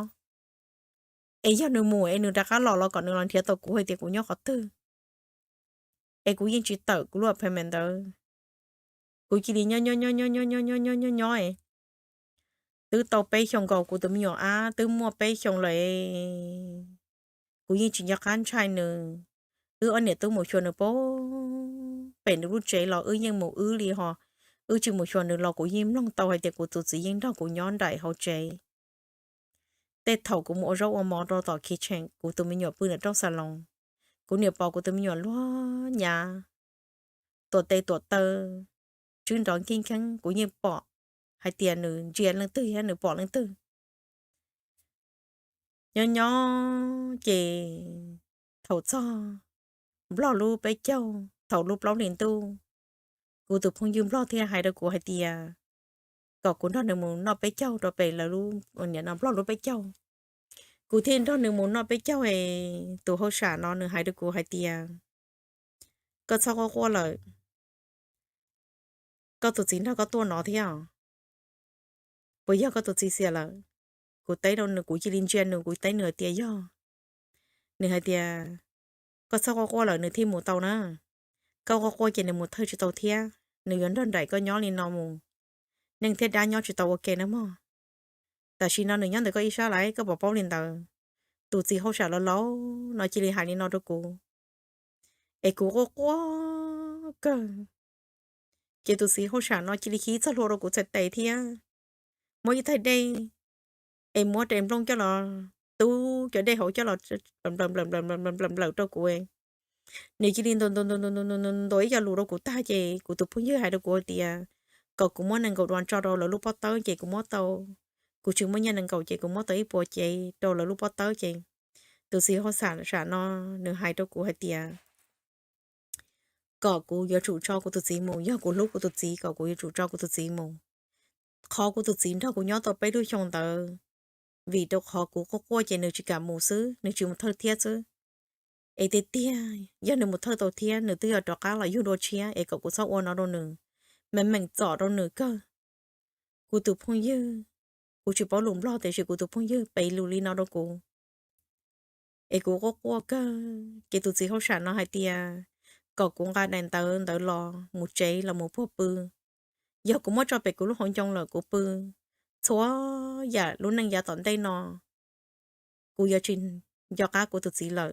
es yog nws mus es nws rov qab los los kom nws los nrhiav tau kuv hais tias kuv nyob qhov twg. Es kuv yeej tsis tawm kuv lub apartment ntawd. Kuv cia li nyob nyob nyob nyob nyob nyob nyob nyob nyob nyob es twb tau peb xyoos nkaus, kuv tus me nyuam ab twb muaj peb xyoos lawm. Kuv yeej tsis nco qab ntshai nws. Wb ob niam tub mus xyuas nws puag pem nws lub tsev los wb yeej mus wb li hos, wb tsis mus xyuas nws los kuv yeej mloog tau hais tias kuv tus txiv yeej nrog kuv nyob nraim hauv tsev. Tej thaum kuv mus ua zaub ua mov rau tom kitchen, kuv tus me nyuam pw ntawm rooj xas loos, kuv niam pom kuv tus me nyuam luag nyav tuam tes tuam taw tswb nrov nkeeb kheeb, kuv yeej pom hais tias nws ntsia leej twg thiab nws pom leej twg. Nyob nyob ces thaum txog Nplog lub peb caug, thaum lub plaub hlis ntuj, kuv tus phooj ywg Nplog thiaj hais rau kuv hais tias kom kuv nrog nws mus noj peb caug rau pem lawv lub, nim no Nplog lub peb caug. Kuv thiaj nrog nws mus noj peb caug es tus hauj sam no nws hais rau kuv hais tias, koj txhob quaj quaj lawm, koj tus txiv nrog koj tuaj no thiab os. Puas yog koj tus txiv xiam lawm? Kuv teb rau nws, kuv cia li ntsia nws, kuv teb nws hais tias yog. Nws hais tias, koj txhob quaj quaj lawm, nws thiaj mus tau na. Koj quaj quaj ces nws mus thawj tsis tau thiab, nws yuav nrog nraim koj nyob li no mus, neeg thiab dab nyob tsis tau ua ke na mog. Tam sim no nws nyob ntawm koj ib sab lawm, koj puas paub li ntawd? Tus txiv hauj sam laus laus no cia li hais li no rau kuv, es kuv quaj quaj kawg. Ces tus txiv hauj sam no cia li khi txoj hlua rau kuv txhais tes thiab muab ib thaij dej es muab tes nplooj coj los tub cov dej hauv coj los nplawm nplawm nplawm rau kuv. Nws cia li ntuas ntuas ntuas ib co lus rau kuv tag ces kuv tus phooj ywg hais rau kuv tias kom kuv muab nees nkaum duas tso rau lawv lub pob tawb ces kuv muab tau, kuv tsis muaj nyiaj nees nkaum ces kuv muab tau ib puas cev rau lawv lub pob tawb ces tus txiv hauj sam sam no nws hais rau kuv hais tias kom kuv yuav tsum tso kuv tus txiv mus, yog kuv hlub kuv tus txiv kom kuv yuav tsum tso kuv tus txiv mus. Qhov kuv tus txiv nrog kuv nyob tau peb lub xyoo ntawd, vim rau qhov kuv quaj quaj ces nws tsis kam mus xwb, nws tsis mus thawj thiab xwb. Es tiag tiag yog nws mus thawj tau thiab nws twb yuav rov qab los yug dua tshiab, es kom kuv txhob ua no rau nws, meem meem txom rau nws kawg. Kuv tus phooj ywg, kuv tsis paub lus Nplog tiam sis kuv tus phooj ywg piav lus li no rau kuv, es kuv quaj quaj kawg ces tus txiv hauj sam no hais tias kom kuv nqa daim ntawv ntawd los mus tsev los mus puag pw. Yog kuv muab tso pem kuv lub hauv ncoo lawm kuv pw, txhua yam lub neej yav tom ntej no kuv yuav tsis nco qab kuv tus txiv lawm.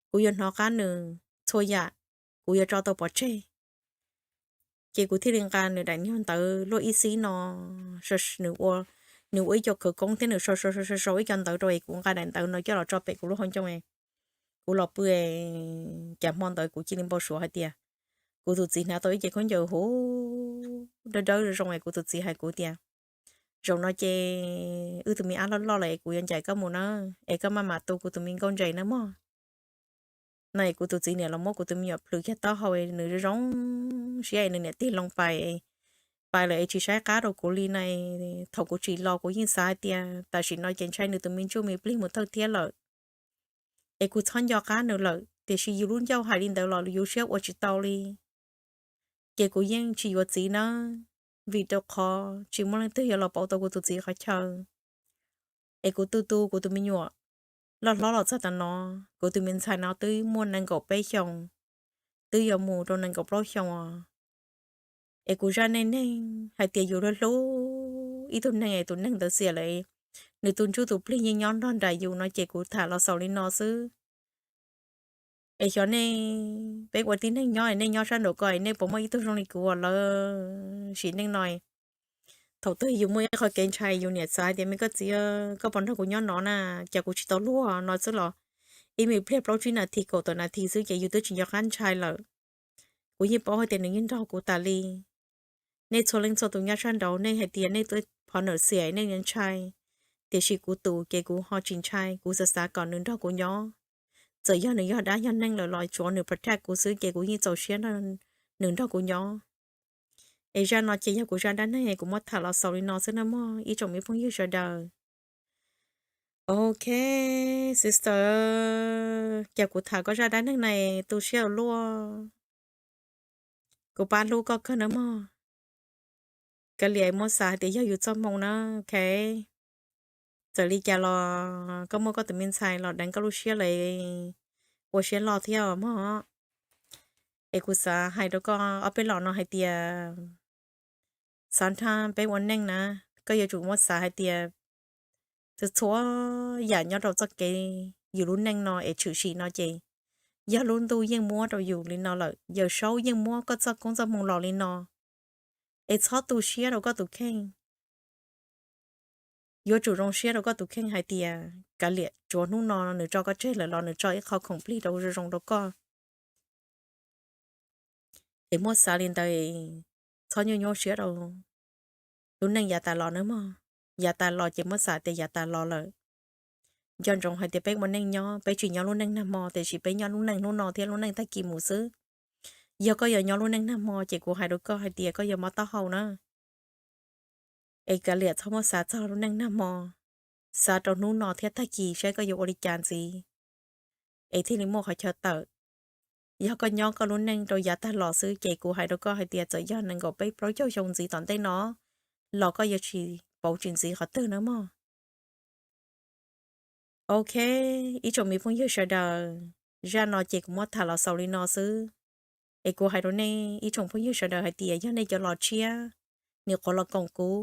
Kuv yuav hnov qab nws txhua yam, kuv yuav tso tau pov tseg. Ces kuv thiaj li nqa nws daim niag ntawv luaj ib xib no, nws ua ib co khawv koob thiab nws sau sau sau sau ib co ntawv rau es kuv nqa daim ntawv no coj los tso pem kuv lub hauv ncoo. Kuv los pw, cas hmo ntawd kuv cia li npau suav hais tias kuv tus txiv hnav tau ib ce khaub ncaws huv dawb dawb zoo es kuv tus txiv hais kuv tias, zaum no ces wb tus me ab loj loj lawm es kuv yuav ncaim koj mus na, es koj maj mam tu kuv tus me nkauj ntses na mog. No es kuv tus txiv niam los muab kuv tus me nyuam plhws kiag taub hau, nws zoo siab es nws niam tig loo pais, pais lawm es tsis saib qab rau kuv li na. Thaum kuv tsim los kuv yeej xav hais tias tam sim no ces ntshai nws tus me ntsuj me plig mus thawj thiab lawm, es kuv txhob nco qab nws lawm, tiam sis yus lub ncauj hais li ntawd los yus siab ua tsis tau li. Ces kuv yeej tsis yuav txiv nawb, vim rau qhov tsis muaj leej twg yuav los pauv tau kuv tus txiv qhov chaw. Es kuv tu tu kuv tus me nyuam loj hlob los txog tam no, kuv tus me ntxhais no twb muaj nees nkaum peb xyoos, twb yuav mus rau nees nkaum plaub xyoos os. Es kuv zaj neej neeg hais tias yus hlub hlub ib tug neeg es tus neeg ntawd xiam lawm, nws tus ntsuj tus plig yeej nyob nrog nraim yus no ces kuv tham los xaus li no xwb. Es xyov nej, peb ua tib neeg nyob es nej nyob sab nraud ko es nej puas muaj ib tug zoo li kuv uas lawv sim neej no. Thaum twg yus muaj ib qho kev ntshai yus niam xav hais tias me koj txiv, koj puas nrog kuv nyob no na, cas kuv tsis tau luag no xwb los ib me pliag plaub tsib nas this kaum tawm nas this xwb ces yus twb tsis nco qab ntshai lawm. Kuv yeej paub hais tias nws yeej nrog kuv tas li. Nej txhua leej txhua tus nyob sab nraud nej hais tias nej tuaj phov nawm xiam nej yuav ntshai, tiam sis kuv tus ces kuv ho tsis ntshai, kuv xav xav kom nws nrog kuv nyob. Txawm yog nws yog dab yog neeg lawm los tsuav nws protect kuv xwb ces kuv yeej txaus siab nrog nws nrog kuv nyob. Es zaj no ces yog kuv zaj dab neeg kuv muab tham los xaus li no xwb na mog ib tsoom me phooj ywg sawv daws. Ok, sister, cas kuv tham koj zaj dab neeg na tu siab ua luaj. Kuv pab hlub koj kawg na mog. Kav liam muab xav hais tias yog yus txoj hmoo na, ok. Txawm li cas los koj muaj koj tus me ntxhais los deev koj lub siab lawm, ua siab loj thiab mog. Es kuv xav hais rau koj ob peb los no hais tias, xav nrhab peb ua neej na, koj yuav tsum muab xav hais tias txhua txhua yam nyob rau txoj kev yus lub neej no es tshwm sim no ces yog lub ntuj yeej muab rau yus li no lawm, Yawm Saub yeej muab koj txoj koob txoj hmoo los li no. Es txhob tu siab rau koj tus kheej. Yuav tsum zoo siab rau koj tus kheej hais tias kav liam, tsuav hnub no nws tso koj tseg lawm los nws tso ib qho khoom plig rau zoo zoo rau koj. Es muab xav li ntawd, txhob nyuaj nyuaj siab rau lub neej yav tas los nawb mog. Yav tas los ces muab xav tias yav tas los lawm. Nco ntsoov hais tias peb ua neej nyob, peb tsis nyob lub neej nag hmo, tiam sis peb nyob lub neej hnub no thiab lub neej tag kis mus xwb. Yog koj yuav nyob lub neej nag hmo ces kuv hais rau koj hais tias koj yuav mob taub hau na. Es kav liam txhob muab xav txog lub neej nag hmo, xav rau hnub no thiab tag kis saib koj yuav ua li cas ntxiv, es thiaj li muaj qhov chaw tawm. Yog koj nyob koj lub neej rau yav tag los xwb ces kuv hais rau koj hais tias txawm yog nees nkaum peb plaub caug xyoo ntxiv tom ntej no los koj yuav tsis pauv tsis ntxiv qhov twg nawb mog. Ok, ib tsoom me phooj ywg sawv daws, zaj no ces kuv muab tham los xaus li no xwb. Es kuv hais rau nej ib tsoom phooj ywg sawv daws hais tias yog nej cov los tshiab, nias qhuav los koom kuv,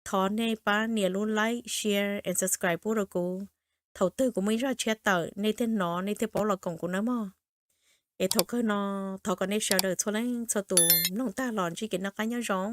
thov nej pab nias lub like, share and subscribe pub rau kuv. Thaum twg kuv muaj ib zaj tshiab tawm nej thiaj hnov nej thiaj paub los koom kuv nawb mog. Es thaum kawg no thov kom nej sawv daws txhua leej txhua tus mloog tag los ntsib kev noj qab nyob zoo.